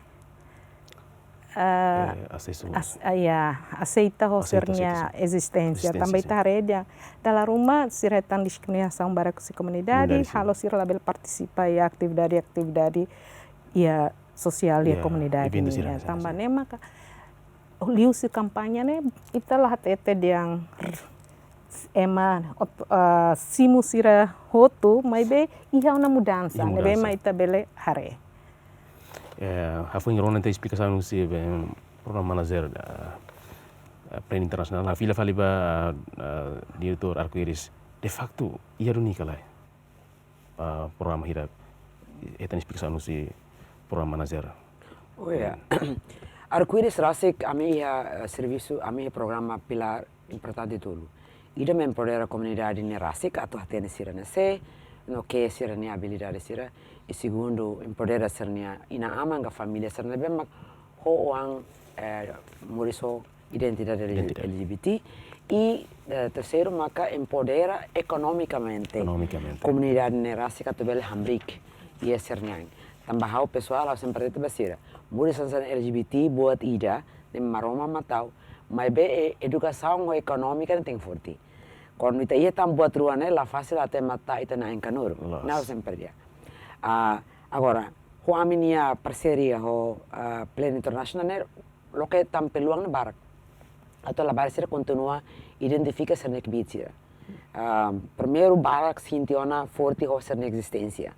eh, Eh, asesu. as-, ah, ya, aseita ho Aseita, sira-nia aseita, sin. ezisténsia. Ezisténsia, Tanba sin. ita haree dehan dala ruma sira hetan diskriminasaun barak husi komunidade, Komunidade, sin. halo sira labele partisipa iha atividade-atividade iha sosiál iha Ya, komunidade eventu nian. sira-ne'e, sin, Tanba sin. ne'e maka liuhusi kampaña ne'e, ita la hatete dehan ema ot-, ah, simu sira hotu, maibé iha ona mudansa, Iha ne'ebé mudansa. mak ita bele haree. Eh, hafoin rona tiha esplikasaun husi, eh, program manager, eh, eh, Plan Internasionál. Ha'u fila fali ba, eh, diretór Arco-Íris. De facto, iha duni ka lae, eh, programa hirak, hetan esplikasaun husi program manager. Oh ya. Arco-Íris rasik ami iha, eh, servisu, ami iha programa pilár importante tolu. Ida mak empodera komunidade ne'e rasik atu hatene sira-nia sé, no ke sira-nia abilidade sira. I segundu, empodera sira-nia inan-aman ka família sira ne'ebé mak ho oan, eh, moris ho identidade Identidade. L G B T. I, eh, terseiru maka empodera ekonomikamente. Ekonomikamente. Komunidade ne'e rasik atu bele hamriik iha sira-nian. Tanba ha'u pesoál, ha'u sempre hatete ba sira. Moris hanesan L G B T buat ida, ne'e Maromak mak tau, maibé, eh, edukasaun ho ekonómika ne'e tenke forte. Kuandu ita iha tan buat rua ne'e, la fasil atu ema tau ita-nia ain kanuru. Loos. Ha'u sempre dehan. Ah, agora, ho ami-nia parseria ho, ah, Plan International ne'e, loke tan peluang ne'e barak. Atu labarik sira kontinua identifika sira-nia kbiit sira. Ah, primeiru barak sente ona forte ho sira-nia ezisténsia.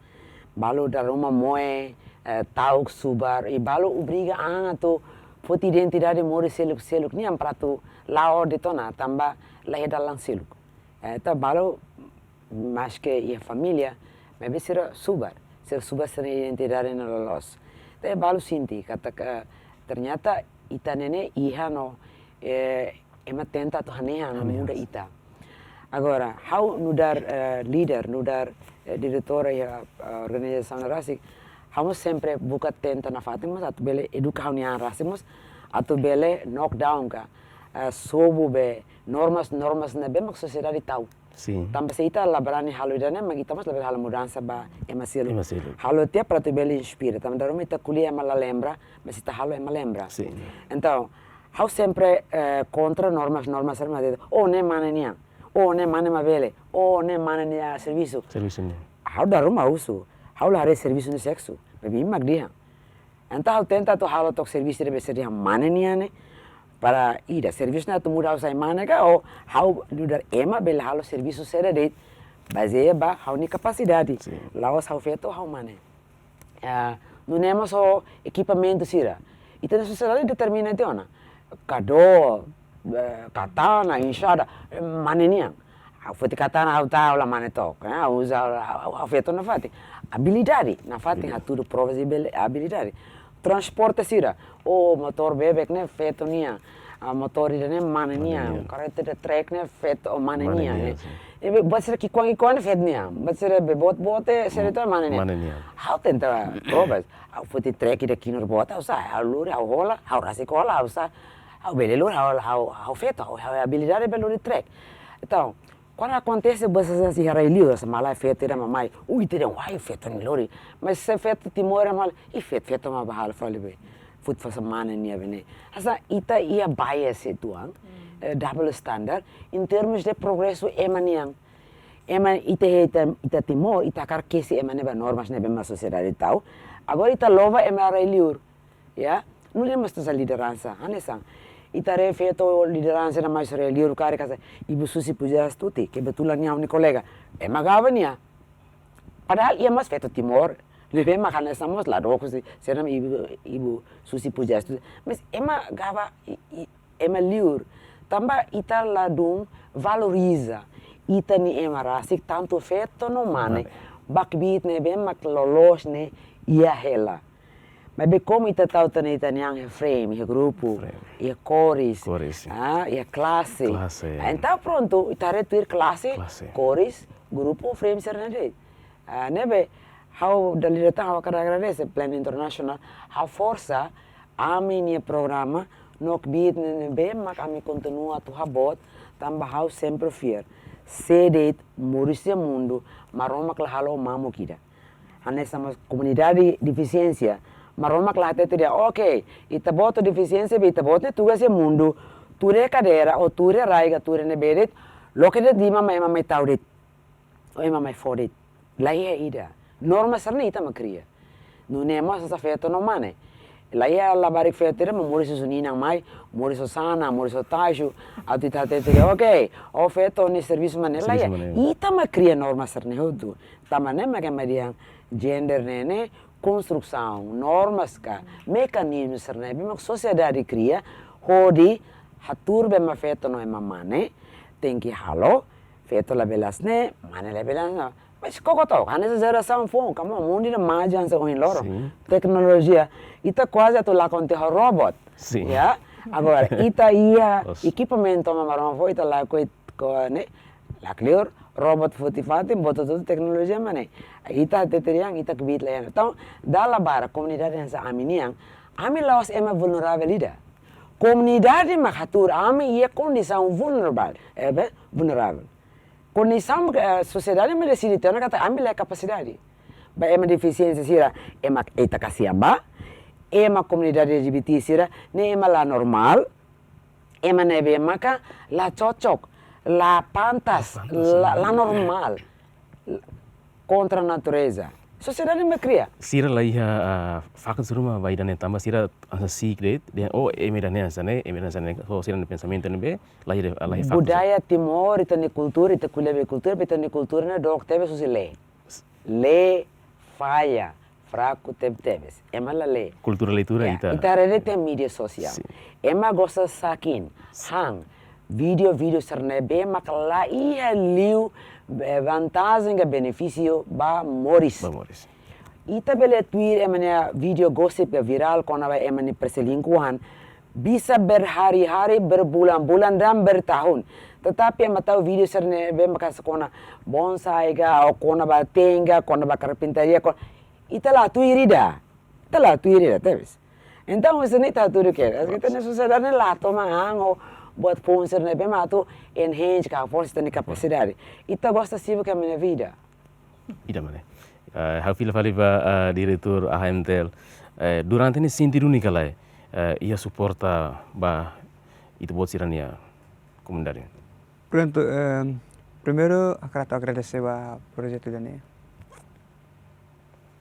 Balu dala ruma moe, eh, ta'uk, subar, i balu obriga an atu foti identidade moris seluk-seluk nian para atu la'o de'it ona, tanba la iha dalan seluk. Eh, entaun balu maske iha família, maibé sira subar, sira subar sira-nia identidade ne'e loloos. Entaun balu sente katak, eh, ternyata ita ne'e iha no, eh, ema tenta atu hanehan no, hanehan, muda ita. Agora, ha'u nu'udar, eh, líder, nu'udar, eh, diretora iha, eh, organizasaun ne'e rasik, ha'u mós sempre buka tenta nafatin mós atu bele eduka ha'u-nia an rasik mós atu bele knock down ka, eh, sobu be normas, normas ne'ebé mak sosiedade tau. Sin. Tanba se ita la brani halo ida-ne'e, mak ita mós labele halo mudansa ba ema seluk. Ema seluk. Halo tiha para atu bele inspira. Tanba dala ruma ita ko'alia ema la lembra, mas ita halo ema lembra. Sin. Entaun, ha'u sempre, eh, kontra normas, normas sira mak dehan, "Oh, ne'e mane nian. Oh, ne'e mane mak bele. Oh, ne'e mane nia servisu." Servisu nian. Ha'u dala ruma husu. Ha'u la haree servisu ne'e seksu. Maibé mak dehan. Entaun ha'u tenta atu halo took servisu ne'ebé sira dehan mane nian ne'e. Para ida, servisu ne'e atu muda ha'u sai mane ka, ou ha'u nu'udar ema bele halo servisu saida de'it. Bazeia ba ha'u-nia kapasidade. Sin. La'ós ha'u feto, ha'u mane. Ah, nune'e mós ho ekipamentu sira. Ita-nia sosiedade determina tiha ona. Kadó, eh, katana, inxada, eh, mane nian. Ha'u foti katana, ha'u tau, ha'u la mane took, eh, ha'u uza, ha'u, ha'u, ha'u feto nafatin. Abilidade nafatin, abilidade. Hatudu provas de abili-, abilidade. Transporte sira, oh, motór bebek ne'e feto nian, ah, motór ida-ne'e mane nian, mane nian. Karreta ida trek ne'e feto, oh, mane nian, mane nian, ne'e. Sin. Ne'ebé buat sira ki'ikoan-ki'ikoan ne'e feto nian, buat sira be boot-boot, eh, sira ita mane nian. Mane nian. Ha'u tenta provas, ha'u foti trek ida kinur boot, ha'u sa'e, ha'u lori, ha'u hola, ha'u rasik hola, ha'u sa'e, ha'u bele lori, ha'u, ha'u, ha'u feto, ha'u, ha'u abilidade bele lori trek. Entaun, kuandu akontese buat sasán iha rai-liur, hanesan malae feto ida mak mai, ui, ita dehan, "Wai, feto ne'e lori." Mas se feto Timor mak, ih, feto, feto mak bá halo fali be. Foti fali hanesan mane nian be ne'e. Hanesan ita iha bias uitoan, eh, double standard, em termos de progresu ema nian. Ema ita, ita, ita Timor, ita hakarak kesi ema ne'e ba normas ne'ebé mak sosiedade tau. Agora ita lova ema rai-liur. Ya, nune'e mós hanesan lideransa, hanesan. Ita haree feto lideransa ida mai husi rai-liur karik hanesan Ibu Susi Pujiastuti, kebetulan nia ha'u-nia kolega. Ema gaba nia. Padahal iha mós feto Timor, ne'ebé mak hanesan mós ladún husi, sira-nia Ibu, Ibu Susi Pujiastuti. Mas ema gaba i, i, ema liur. Tanba ita ladún valoriza ita-nia ema rasik tantu feto no mane. Mane. Ba kbiit ne'ebé mak loloos ne'e iha hela. Maibé komu ita tau tan ita-nia an iha frame, iha grupu, frame, iha kores, kores, sin, ah, iha klase. Klase. Ah, entaun prontu, ita haree tuir klase, klase, kores, grupu, frame sira-ne'e de'it. Ah, ne'ebé, ha'u dala ida tan ha'u hakarak agradese Plan International, ha'u forsa ami-nia programa, no kbiit ne'ebé mak ami kontinua atu haboot, tanba ha'u sempre fiar. Sé de'it moris iha mundu, Maromak la halo mamuk ida. Hanesan mós komunidade defisiénsia, Maromak la hatete dehan, "Oke, ita-boot defisiénsia, be ita-boot nia tugas iha mundu, tuur iha kadeira, ou tuur iha rai ka tuur iha ne'ebé de'it, loke de'it liman, ema mai tau de'it, ou ema mai fó de'it." La iha ida. Norma sira-ne'e ita mak kria. Nune'e mós hanesan feto no mane. La iha labarik feto ida mak moris husi nia inan mai, moris ho sanan, moris ho taxu, atu ita hatete dehan, "Oke, ó feto nia servisu mak ne'e." La iha. Servisu mak ne'e. Ita mak kria norma sira-ne'e hotu. Tanba ne'e mak ema dehan gender ne'e, ne'e konstrusaun, normas ka, mekanizmu sira-ne'ebé mak sosiedade kria, hodi hatuur ba ema feto no ema mane, tenke halo, feto labele hanesan ne'e, mane labele hanesan ne'e. Mas koko to'o, hanesan jerasaun foun, kama mundu ida maju hanesan ohin loron. Sin. Teknolojia, ita kuaze atu lakon tiha ho robot. Sin. Ya, agora, ita iha, loos, ekipamentu mak Maromak fó, ita lakohi, ko, ne'e, lakleur, robot foti fatin, boot hotu teknolojia mak ne'e. Ita hatete dehan, ita kbiit la iha. Entaun, dala barak, komunidade hanesan ami nian, ami la'ós ema vulneravel ida. Komunidade mak hatuur ami iha kondisaun vulneravel, eh, be, vulneravel. Kondisaun, eh, sosiedade mak deside tiha ona katak ami la iha kapasidade. Ba ema defisiénsia sira, ema ita kasihan ba, ema komunidade L G B T sira, ne'e ema la normál, ema ne'ebé maka la cocok. La pantas, la, la normál, kontra natureza. Sosiedade ne'e kria. Sira la iha, ah, fakat suruma ba ida-ne'e tanba sira hanesan siik de'it, dehan, oh, ema ida-ne'e hanesan ne'e, ema ida-ne'e hanesan ne'e, so sira-nia pensamentu ne'ebé, la iha, la iha fakat. Budaya Timor, ita-nia kultura, ita ko'alia ba kultura, ita-nia kultura ne'e dook tebes husi lee. Lee falla, fraku tebetebes. Ema la lee. Kultura leitura. Ya, ita. Ita haree de'it iha média sosiál. Sin. Ema gosta sakin, han, vídeo, vídeo sira ne'ebé mak la iha liu, eh, vantajen ka benefísiu ba moris. Ba moris. Ita bele tuir ema nia vídeo gosip ka virál kona-ba ema nia perselingkuhan, bisa berhari-hari, berbulan-bulan, dan bertahun. Tetapi ema tau vídeo sira ne'ebé mak hanesan kona bonsai ka, ou kona-ba teen ka, kona-ba karpintaria, kon-, ita la tuir ida. Ita la tuir ida, tebes. Entaun, hanesan ne'e ita tuir ke. Ita-nia sosiedade ne'e la toma an, ou buat foun sira ne'ebé mak atu enhance ka haforsa ita-nia kapasidade. Ita gosta sibuk ho ema nia vida. Ida mane. Eh, ha'u fila fali ba, eh, diretór A H M T L. Eh, durante ne'e sente duni ka lae, eh, iha suporta ba ita-boot sira-nia komunidade? Prontu, eh, primeiru, hakarak agradese ba projetu ida-ne'e.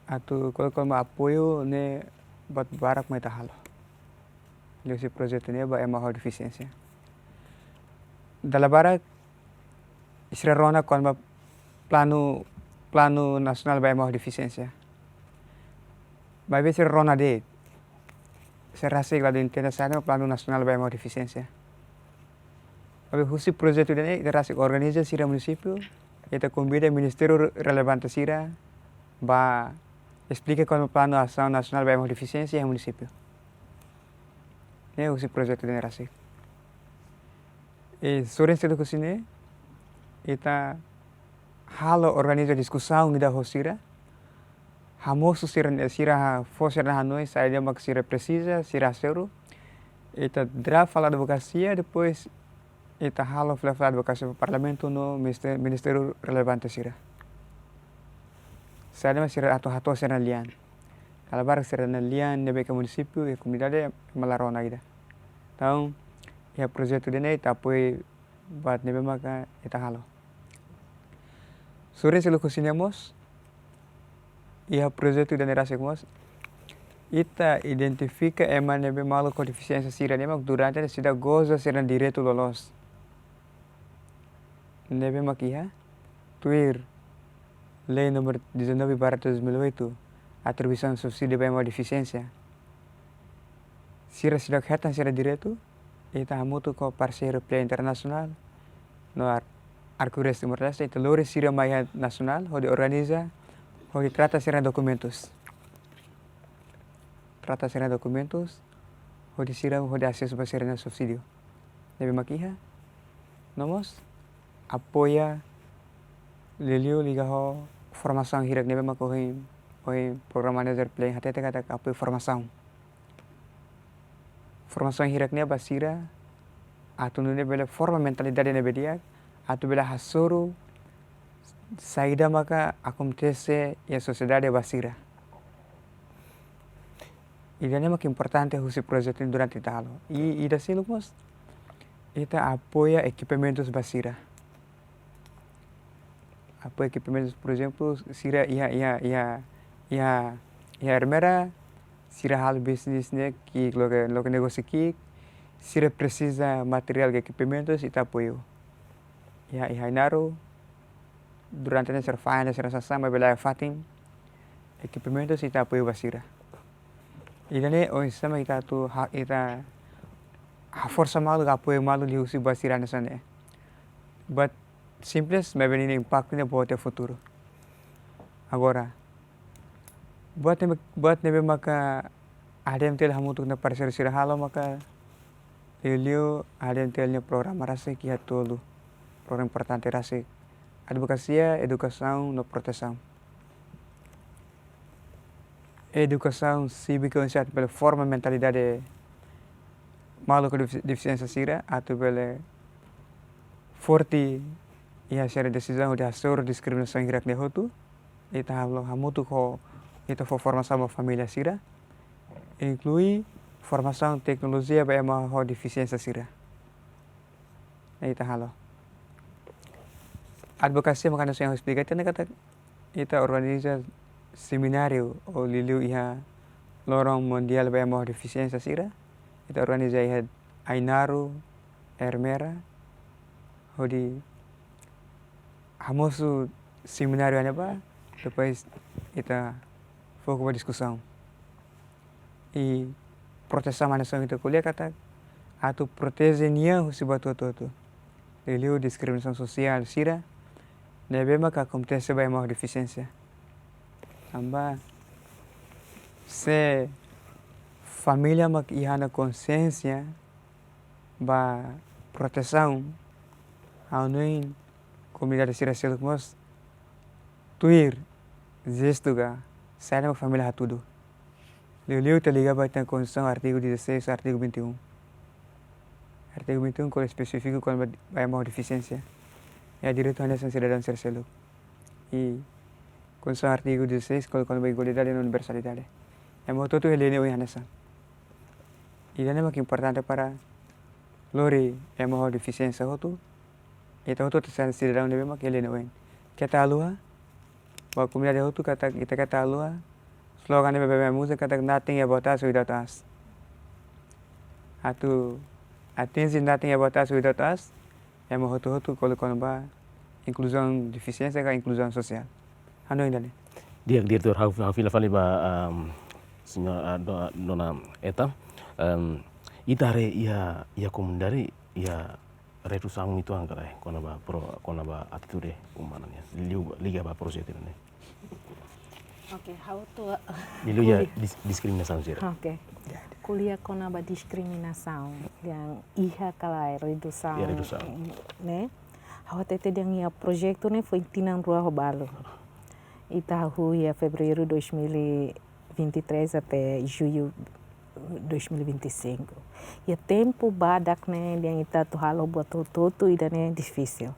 Atu kol-, kol-, mak apoiu ne'e buat barak mak ita halo. Liuhusi projetu ne'e ba ema ho defisiénsia. Dala barak, sira rona kona-ba planu, planu nasionál ba ema ho defisiénsia. Maibé sira rona de'it. Sira rasik la hatene saida mak planu nasionál ba ema ho defisiénsia. Maibé husi projetu ida-ne'e, ita rasik organiza sira munisípiu, ita konvida ministériu relevante sira, ba esplika kona-ba planu asaun nasionál ba ema ho defisiénsia iha munisípiu. Ne'e husi projetu ida-ne'e rasik. I sorin seluk husi ne'e, ita halo organiza diskusaun ida ho sira, hamosu sira-nia, sira ha-, fó sira-nia hanoin, saida mak sira presiza, sira hasoru. Ita draft fali advokasia, depois ita halo fila fali advokasia ba Parlamentu no ministé-, ministériu relevante sira. Saida mak sira atu hato'o sira-nia lian. Dala barak sira-nia lian ne'ebé ke munisípiu i komunidade ema la rona ida. Entaun, iha projetu ida-ne'e ita apoiu buat ne'ebé maka ita halo. Sorin seluk husi ne'e mós, iha projetu ida-ne'e rasik mós, ita identifika ema ne'ebé maluk ho defisiénsia sira-ne'e mak durante ne'e seidauk goza sira-nia direitu loloos. Ne'ebé mak iha, tuir Lei númeru dezanove barra dois mil e oito, atribuisaun subsídiu ba ema ho defisiénsia. Sira seidauk hetan sira-nia direitu, ita hamutuk ho parseiru pleia internasionál, no Ar-, Arco-Íris Timor-Leste, ita lori sira mai iha nasionál, hodi organiza, hodi trata sira-nia dokumentus. Trata sira-nia dokumentus, hodi sira, hodi asesu ba sira-nia subsídiu. Ne'ebé mak iha, no mós apoia liuliu liga ho formasaun hirak ne'ebé mak ohin, ohin program manager pleia hatete katak apoiu formasaun. Formasaun hirak ne'e ba sira, atu nune'e bele forma mentalidade ne'ebé di'ak, atu bele hasoru saida maka akontese iha sosiedade ba sira. Ida-ne'e mak importante husi projetu ne'e durante ita halo. I ida seluk mós, ita apoia ekipamentus ba sira. Apoia ekipamentus, por ezemplu, sira iha, iha, iha, iha, iha Ermera, sira halo bisnis ne'e ki'ik, loke, loke negósiu ki'ik, sira presiza materiál ka ekipamentus, ita apoiu. Iha, iha Ainaro, durante ne'e sira fahe ona sira-nia sasán, maibé la iha fatin, ekipamentus ita apoiu ba sira. Ida-ne'e oinsá mak ita atu ha-, ita haforsa malu ka apoiu malu liuhusi ba sira hanesan ne'e. Buat simples, maibé ninia impaktu ne'e boot iha futuru. Agora, buat ne'ebé, buat ne'ebé maka A H M T L hamutuk ho parseiru sira halo maka liuliu A H M T L nia programa rasik iha tolu. Programa importante rasik. Advokasia, edukasaun no protesaun. Edukasaun sívika oinsá atu bele forma mentalidade maluk ho defi-, defisiénsia sira, atu bele forte iha sira-nia desizaun hodi hasoru diskriminasaun hirak ne'e hotu. Ita halo hamutuk ho, ita fó formasaun ba família sira, inklui formasaun teknolojia ba ema ho defisiénsia sira. Ne'e ita halo. advokasia mak hanesan ohin esplika tiha ona katak ita organiza semináriu ou liuliu iha loron mundiál ba ema ho defisiénsia sira. Ita organiza iha Ainaro, Ermera, hodi hamosu semináriu ne'ebá, depois ita foku ba diskusaun. I protesaun hanesan ita ko'alia katak atu proteje nia husi buat hotu-hotu. Liuliu diskriminasaun sosiál sira ne'ebé maka akontese ba ema ho defisiénsia. Tanba se família mak iha ona konsiénsia ba protesaun, ha'u hanoin komunidade sira seluk mós tuir jestu ka saida mak família hatudu. Liuliu ita liga ba ita-nia Konstituisaun artigu dezasseis, artigu vinte e um. Artigu vinte e um kona-ba espesífiku kona-ba ema ho defisiénsia. Iha direitu hanesan sidadaun sira seluk. I Konstituisaun artigu dezasseis kona-ba igualdade no universalidade. Ema hotu-hotu iha lei ne'e oin hanesan. Ida-ne'e mak importante para lori ema ho defisiénsia hotu. Ita hotu-hotu hanesan sidadaun ne'ebé mak iha lei ne'e oin. Keta haluha, ba komunidade hotu katak ita keta haluha. Slogan ne'ebé ema uza katak nothing about us without us. Atu atinje nothing about us without us, ema hotu-hotu ko'alia kona-ba inkluzaun defisiénsia ka inkluzaun sosiál. Hanoin ida-ne'e. Di'ak, diretór, ha'u, ha'u fila fali ba, em, señora, ah, do-, dona Eta. Em, ita haree iha, iha komunidade, iha redusaun uitoan ka lae, kona-ba pro-, kona-ba atitude umana nian. Liu, liga ba projetu ne'e. Oke, ha'u atu, liuliu iha ko'alia dis-, diskriminasaun sira. Oke. Ko'alia kona-ba diskriminasaun, dehan iha ka lae redusaun. Iha redusaun. Ne'e. Ha'u hatete dehan iha projetu ne'e foin tinan rua ho balu. Ita hahú iha Fevereiru dois mil e vinte e três até Jullu dois mil e vinte e cinco. Iha tempu badak ne'e dehan ita atu halo buat hotu-hotu, ida-ne'e difisil.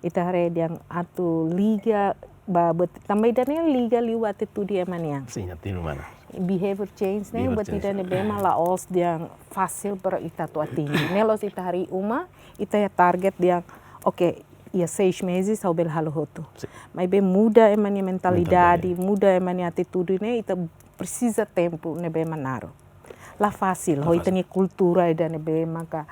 Ita haree dehan atu liga ba, bet-, tanba ida-ne'e liga liu atitude ema nian. Sin, atitude umana. Behavior change ne'e, behavior buat change. Ida-ne'ebé mak la'ós dehan fasil para ita atu atinje. Ne'e la'ós ita harii uma, ita iha target dehan, oke, iha seis meses ha'u bele halo hotu. Sin. Maibé muda ema nia mentalidade, mentalidade, muda ema nia atitude ne'e, ita presiza tempu ne'ebé mak naruk. La fasil, la fasil. Ho ita-nia kultura ida-ne'ebé maka,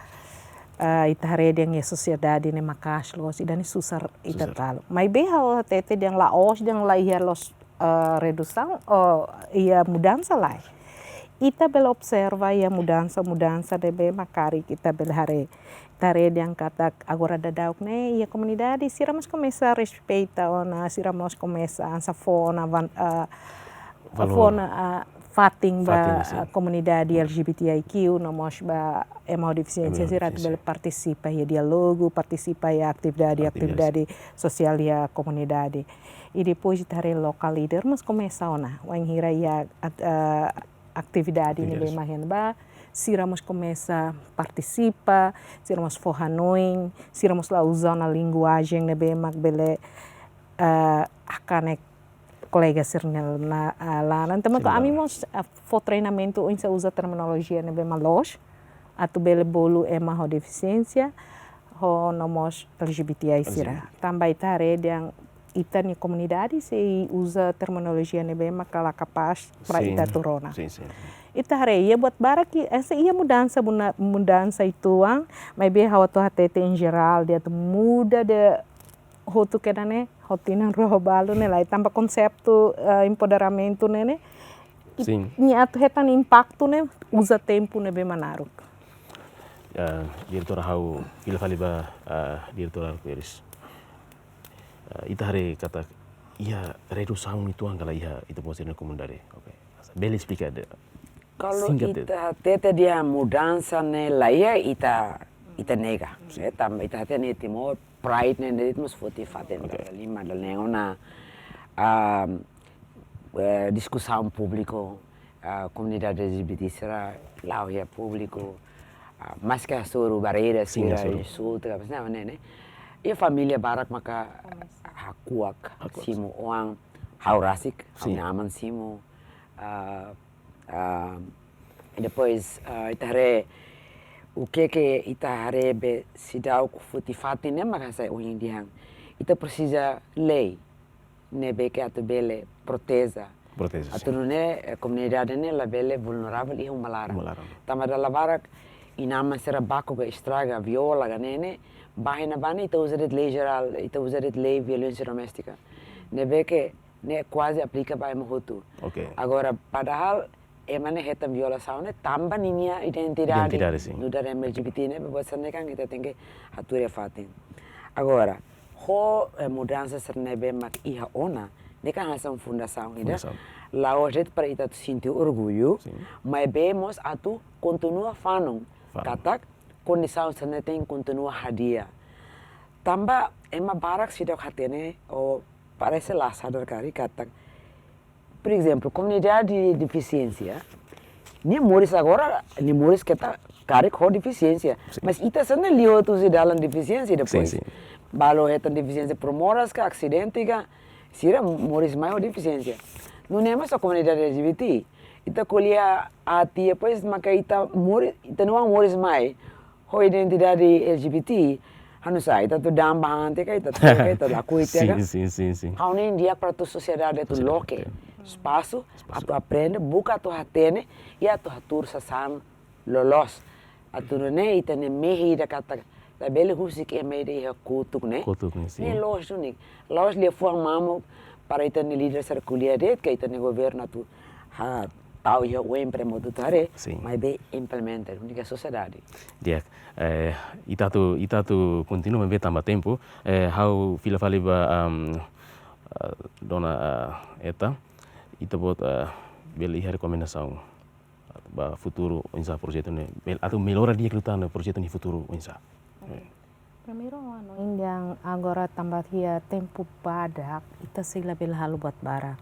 ah, ita haree dehan iha sosiedade ne'e maka'as loos, ida-ne'e susar ita, susar, talo. Maibé ha'u hatete dehan la'ós, dehan la iha loos, ah, redusaun, ou iha mudansa lae. Ita bele observa iha mudansa, mudansa ne'ebé mak karik ita bele haree. Ita haree dehan katak agora daudauk ne'e iha komunidade sira mós komesa respeita ona, sira mós komesa hanesan fó ona van-, ah, valór. Fó ona, ah, fatin ba, fatin, sin, ah, komunidade L G B T I Q, no mós ba ema ho defisiénsia, ema ho defisiénsia, sira atu bele partisipa iha diálogu, partisipa iha atividade, atividade, atividade sosiál iha komunidade. I depois ita haree local leader mós komesa ona, wainhira iha at-, ah, atividade, atividade ne'ebé mak hein ba, sira mós komesa partisipa, sira mós fó hanoin, sira mós la uza ona linguajen ne'ebé mak bele, ah, hakanek kolega sira-nia la-, ah, laran. Tanba, sin, ami, laran, mós, ah, fó treinamentu oinsá uza terminolojia ne'ebé mak loos, atu bele bolu ema ho defisiénsia, ho no mós L G B T I sira. L G B T I. Tanba ita haree dehan ita-nia komunidade sei uza terminolojia ne'ebé maka la kapás para, sin, ita atu rona. Sin, sin, sin. Ita haree iha buat barak ke, eh, se iha mudansa, buna-, mudansa uitoan, maibé ha'u atu hatete em geral, dehan atu muda de'it hotu kedas ne'e, ho tinan rua ho balu ne'e lae, tanba konseitu, eh, empoderamentu ne'e, ne'e. I, sin, nia atu hetan impaktu ne'e, uza tempu ne'ebé mak naruk. Eh, diretór, ha'u fila fali ba, eh, diretór Arco-Íris. Eh, ita haree katak iha redusaun uitoan ka lae iha ita-boot sira-nia komunidade. Oke. Bele esplika de'it. Kalau, singkat de'it, ita hatete dehan mudansa ne'e la iha, ita, ita nega. Sin. Eh, tanba ita hatete iha Timor, pride ne'e, ne'e de'it mós foti fatin, oke, dala lima, dala neen ona, ah, eh, diskusaun públiku, ah, komunidade L G B T sira la'o iha públiku, ah, maske hasoru barreira, sin, sira hasoru, insulta, ka, maibé ne'e, ne'e. Iha família barak maka hakuak, hakuak, simu oan, ha'u rasik, sin, ha'u-nia aman simu, ah, ah, depois, ah, ita haree, o que que ita haree be seidauk foti fatin ne'e maka sai ohin dehan ita presiza lei ne'ebé ke atu bele proteje. Proteje, Atu nune'e, eh, komunidade ne'e labele vulneravel iha uma laran. Uma laran. Tanba dala barak inan-aman sira baku ka estraga, viola ka ne'e ne'e, bainhira ne'ebá ne'e ita uza de'it lei jerál, ita uza de'it lei violénsia doméstika. Ne'ebé ke ne'e kuaze aplika ba ema hotu. Ok. Agora, padahal ema ne'e hetan violasaun ne'e tanba ninia identidade. Identidade, sin. Nu'udar ema L G B T ne'e, buat sira-ne'e kan ita tenke hatuur iha fatin. Agora, ho, eh, mudansa sira ne'ebé mak iha ona, ne'e kan hanesan fundasaun ida. Fundasaun. La'ós de'it para ita atu sente orgullu, Sin. maibé mós atu kontinua fanun. Fanun. Katak kondisaun sira-ne'e tenke kontinua hadi'a. Tanba ema barak seidauk hatene, ou parese la sadar karik katak, por ezemplu, komunidade defisiénsia, nia moris agora, nia moris keta karik ho defisiénsia. Sin. Mas ita sira-ne'e liu hotu husi dalan defisiénsia depois. Sin, sin. Balu hetan defisiénsia por moras ka, asidente ka, sira moris mai ho defisiénsia. Nune'e mós ho komunidade L G B T. Ita ko'alia aat, depois maka ita moris, ita-nia oan moris mai ho identidade L G B T, hanu sai, ita atu damba han tiha ka, ita atu, ka ita lakohi tiha ka. Sin, sin, sin, sin. Ha'u hanoin di'ak para atu sosiedade atu Sosiedade, loke ya. Espasu, Espasu. atu aprende, buka atu hatene, i atu hatuur sasán loloos. Atu nune'e ita-nia mehi ida katak labele husik ema ida iha kotuk ne'e. Kotuk ne'e, sin. Ne'e loos duni. La'ós liafuan mamuk para ita-nia líder sira ko'alia de'it, ka ita-nia governu atu hatau iha oin para ema hotu atu haree, Sin. maibé implementa, únika sosiedade. Di'ak, eh, ita atu, ita atu kontinua maibé tanba tempu, eh, ha'u fila fali ba, am, eh, dona, eh, Eta, ita-boot, eh, bele iha rekomendasaun ba futuru oinsá projetu ne'e, bel-, atu mellora di'ak liután projetu nia futuru oinsá. Primeiru, ha'u hanoin dehan agora tanba iha tempu badak, ita sei labele halo buat barak.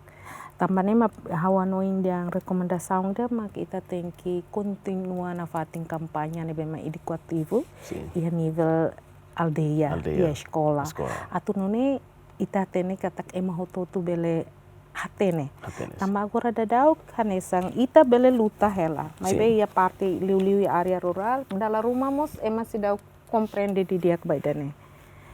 Tanba ne'e mak ha'u hanoin dehan rekomendasaun ida mak ita tenke kontinua nafatin kampaña ne'ebé mak edukativu, Sin. iha nivel aldeia, Aldeia. iha eskola. Eskola. Atu nune'e ita hatene katak ema hotu-hotu bele hatene. Hatene. Tanba agora daudaun hanesan ita bele luta hela. Maibé Sin. Iha parte liuliu iha área rurál, dala ruma mós ema seidauk komprende didi'ak ba ida-ne'e.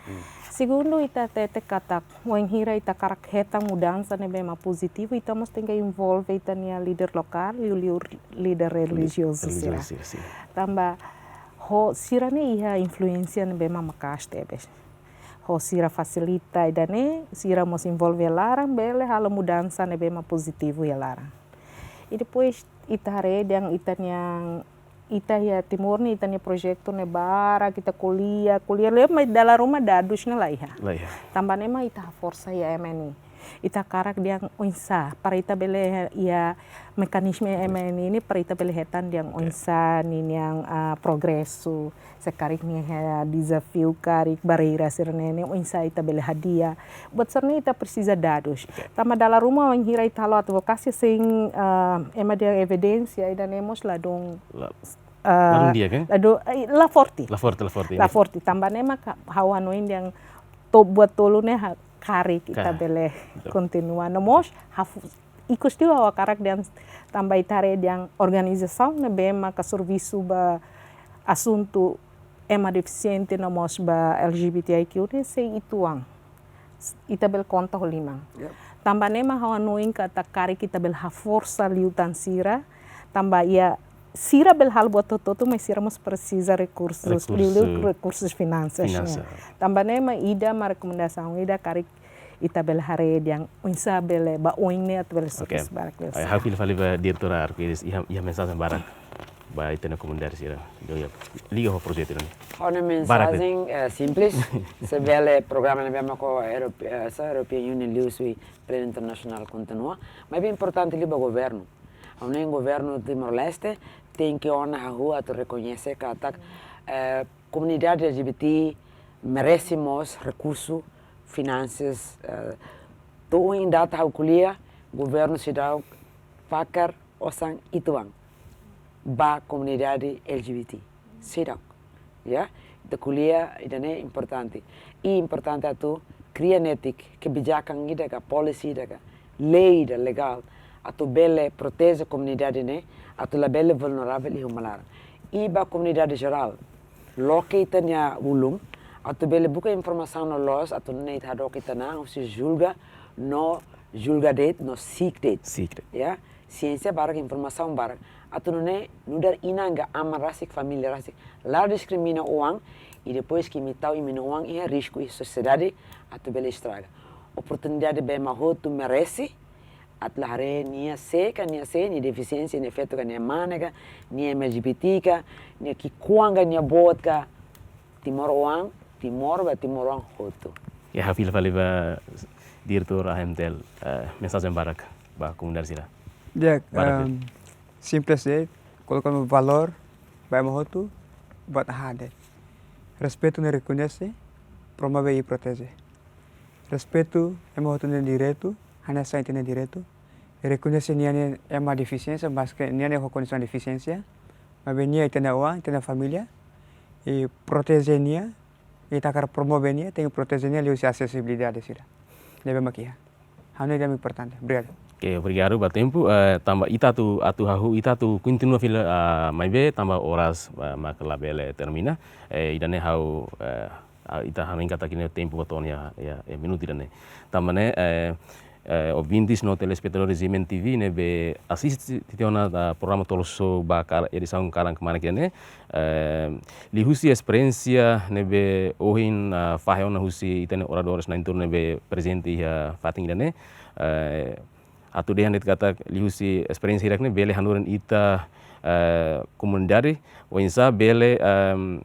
Hmm. Segundu, ita hatete katak wainhira ita hakarak hetan mudansa ne'ebé mak pozitivu, ita mós tenke envolve ita-nia líder lokál, liuliu líder relijiozu sira. Relijiozu sira, sin. Tanba ho sira-ne'e iha influénsia ne'ebé mak maka'as tebes. Ho sira fasilita ida-ne'e, sira mós envolve iha laran, bele halo mudansa ne'ebé mak pozitivu iha laran. I depois ita haree dehan ita-nia, ita iha Timor ne'e ita-nia projetu ne'e barak, ita ko'alia, ko'alia, le, maibé dala ruma dadus ne'e la iha. La iha. Tanba ne'e mak ita haforsa iha M N I. Ita hakarak dehan oinsá, para ita bele iha mekanizmu M N I ne'e, para ita bele hetan dehan Oke. Oinsá ninia, ah, progresu, se karik nia iha dezafiu karik, barreira sira-ne'e ne'e, oinsá ita bele hadi'a. Buat sira-ne'e ita presiza dadus. Oke. Tanba dala ruma wainhira ita halo advokasia sein, ah, ema dehan evidénsia, ida-ne'e mós ladún, La, ah, ladún di'ak, eh? ladún, eh, la forte. La forte, la forte. La forte. Tanba ne'e mak ha'u hanoin dehan to-, buat tolu ne'e ha-, karik ita Ka-, bele betul. Kontinua. No mós, haf-, ikus liu ha'u hakarak dehan tanba ita haree dehan organizasaun ne'ebé maka servisu ba asuntu ema defisiente no mós ba L G B T I Q ne'e sei uitoan. Ita bele konta ho liman. Yep. Tanba ne'e mak ha'u hanoin katak karik ita bele haforsa liután sira, tanba iha sira bele halo buat hotu-hotu, mas sira mós presiza rekursus, Rekursu. liuliu rekursus finansas, Finansa. ne'e. Tanba ne'e mak ida mak rekomendasaun ida karik ita bele haree dehan oinsá bele ba oin ne'e atu bele Oke. sukses barak liu. Ai, ha'u fila fali ba diretora Arco-Íris, iha, iha mensajen barak ba ita-nia komunidade sira. Liga, liga ho projetu ne'e. Ha'u-nia Barak, mensajen, eh, simples. Se bele programa ne'ebé mak Europe-, eh, sa European Union liuhusi Planu Internasionál kontinua. Maibé importante liu ba governu. Ha'u hanoin governu Timor-Leste tenke ona hahú atu rekoñese katak, eh, komunidade L G B T merese mós rekursu, finansas, eh, to'o ohin data ha'u ko'alia, governu seidauk fakar osan uitoan ba komunidade L G B T. Seidauk. Ya, ita ko'alia ida-ne'e importante. I importante atu kria netik kebijakan ida ka, polisi ida ka, lei ida legál atu bele proteje komunidade ne'e, atu labele vulneravel iha uma laran. I ba komunidade jerál, loke ita-nia ulun, Atu bele buka informasaun loloos, atu nune'e ita hadook ita-nia an husi julga, no julga de'it, no siik de'it. Siik de'it. Ya, siénsia barak, informasaun barak. Atu nune'e nu'udar inan ka aman rasik, família rasik, la diskrimina oan, i depois ke imi tau imi-nia oan iha risku iha sosiedade atu bele estraga. Oportunidade ba ema hotu merese, atu la haree nia sé ka nia sé, nia defisiénsia, nia feto ka nia mane ka, nia M L G B T ka, nia ki'ikoan ka nia boot ka, timoroan, Timor ba timoroan hotu. Ya, ha'u fila fali ba diretór A M T L, eh, mensajen barak ba komunidade sira. Ya, barak, em, simples de'it, koloka valór ba ema hotu, buat haat de'it. Respeitu no rekoñese, promove i proteje. Respeitu ema hotu nia direitu, hanesan ita-nia direitu. Rekoñese nia, nia ema defisiénsia, maske nia, nia ho kondisaun defisiénsia. Maibé nia ita-nia oan, ita-nia família. I proteje nia, i ita hakarak promove nia, tenke proteje nia liuhusi asesibilidade sira. Ne'ebé mak iha. Ha'u hanoin ida importante. Obrigadu. Oke, obrigadu ba tempu. Eh, tanba ita atu, atu hahú, ita atu kontinua fila, ah, maibé tanba oras, ah, mak labele termina. Eh, ida-ne'e ha'u, eh, ah, ita hanoin katak ita-nia tempu ba to'o ona iha, iha, iha minutu ida-ne'e. Tanba ne'e, eh, eh, ouvintes no telespetadores G M N T V ne'ebé asiste tiha ona, ah, programa Tolosou ba kar-, edisaun kalan kmanek ida-ne'e, eh, liuhusi esperiénsia ne'ebé ohin, ah, fahe ona husi ita-nia oradores na'in-tolu ne'ebé prezente iha fatin ida-ne'e, eh, atu dehan de'it katak liuhusi esperiénsia hirak-ne'e bele hanorin ita, eh, komunidade, oinsá bele, em,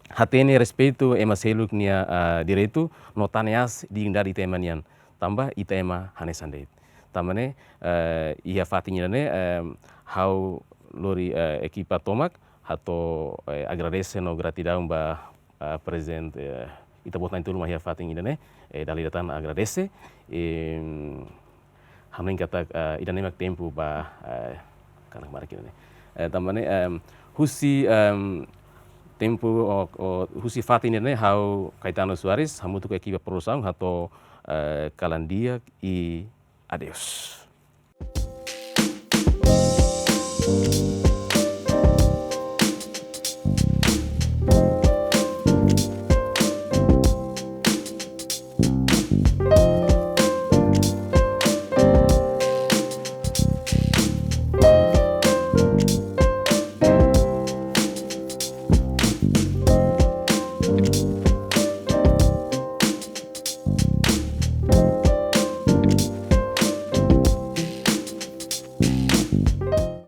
hatene respeitu ema seluk nia, ah, direitu, no tane aas dignidade ita ema nian. Tanba ita ema hanesan de'it. Tanba ne'e, eh, iha fatin ida-ne'e, em, ha'u lori, eh, ekipa tomak, hato'o, eh, agradese no gratidaun ba, eh, prezidente, eh, ita-boot na'in-tolu mak iha fatin ida-ne'e, eh, dala ida tan agradese, em, hanoin katak, eh, ida-ne'e mak tempu ba, eh, kalan kmanek ida-ne'e. Eh, tanba ne'e, em, husi, em, tempu o, o, husi fatin ida-ne'e ha'u Caetano Soares, hamutuk ho ekipa produsaun, hato'o, eh, kalan di'ak i adeus.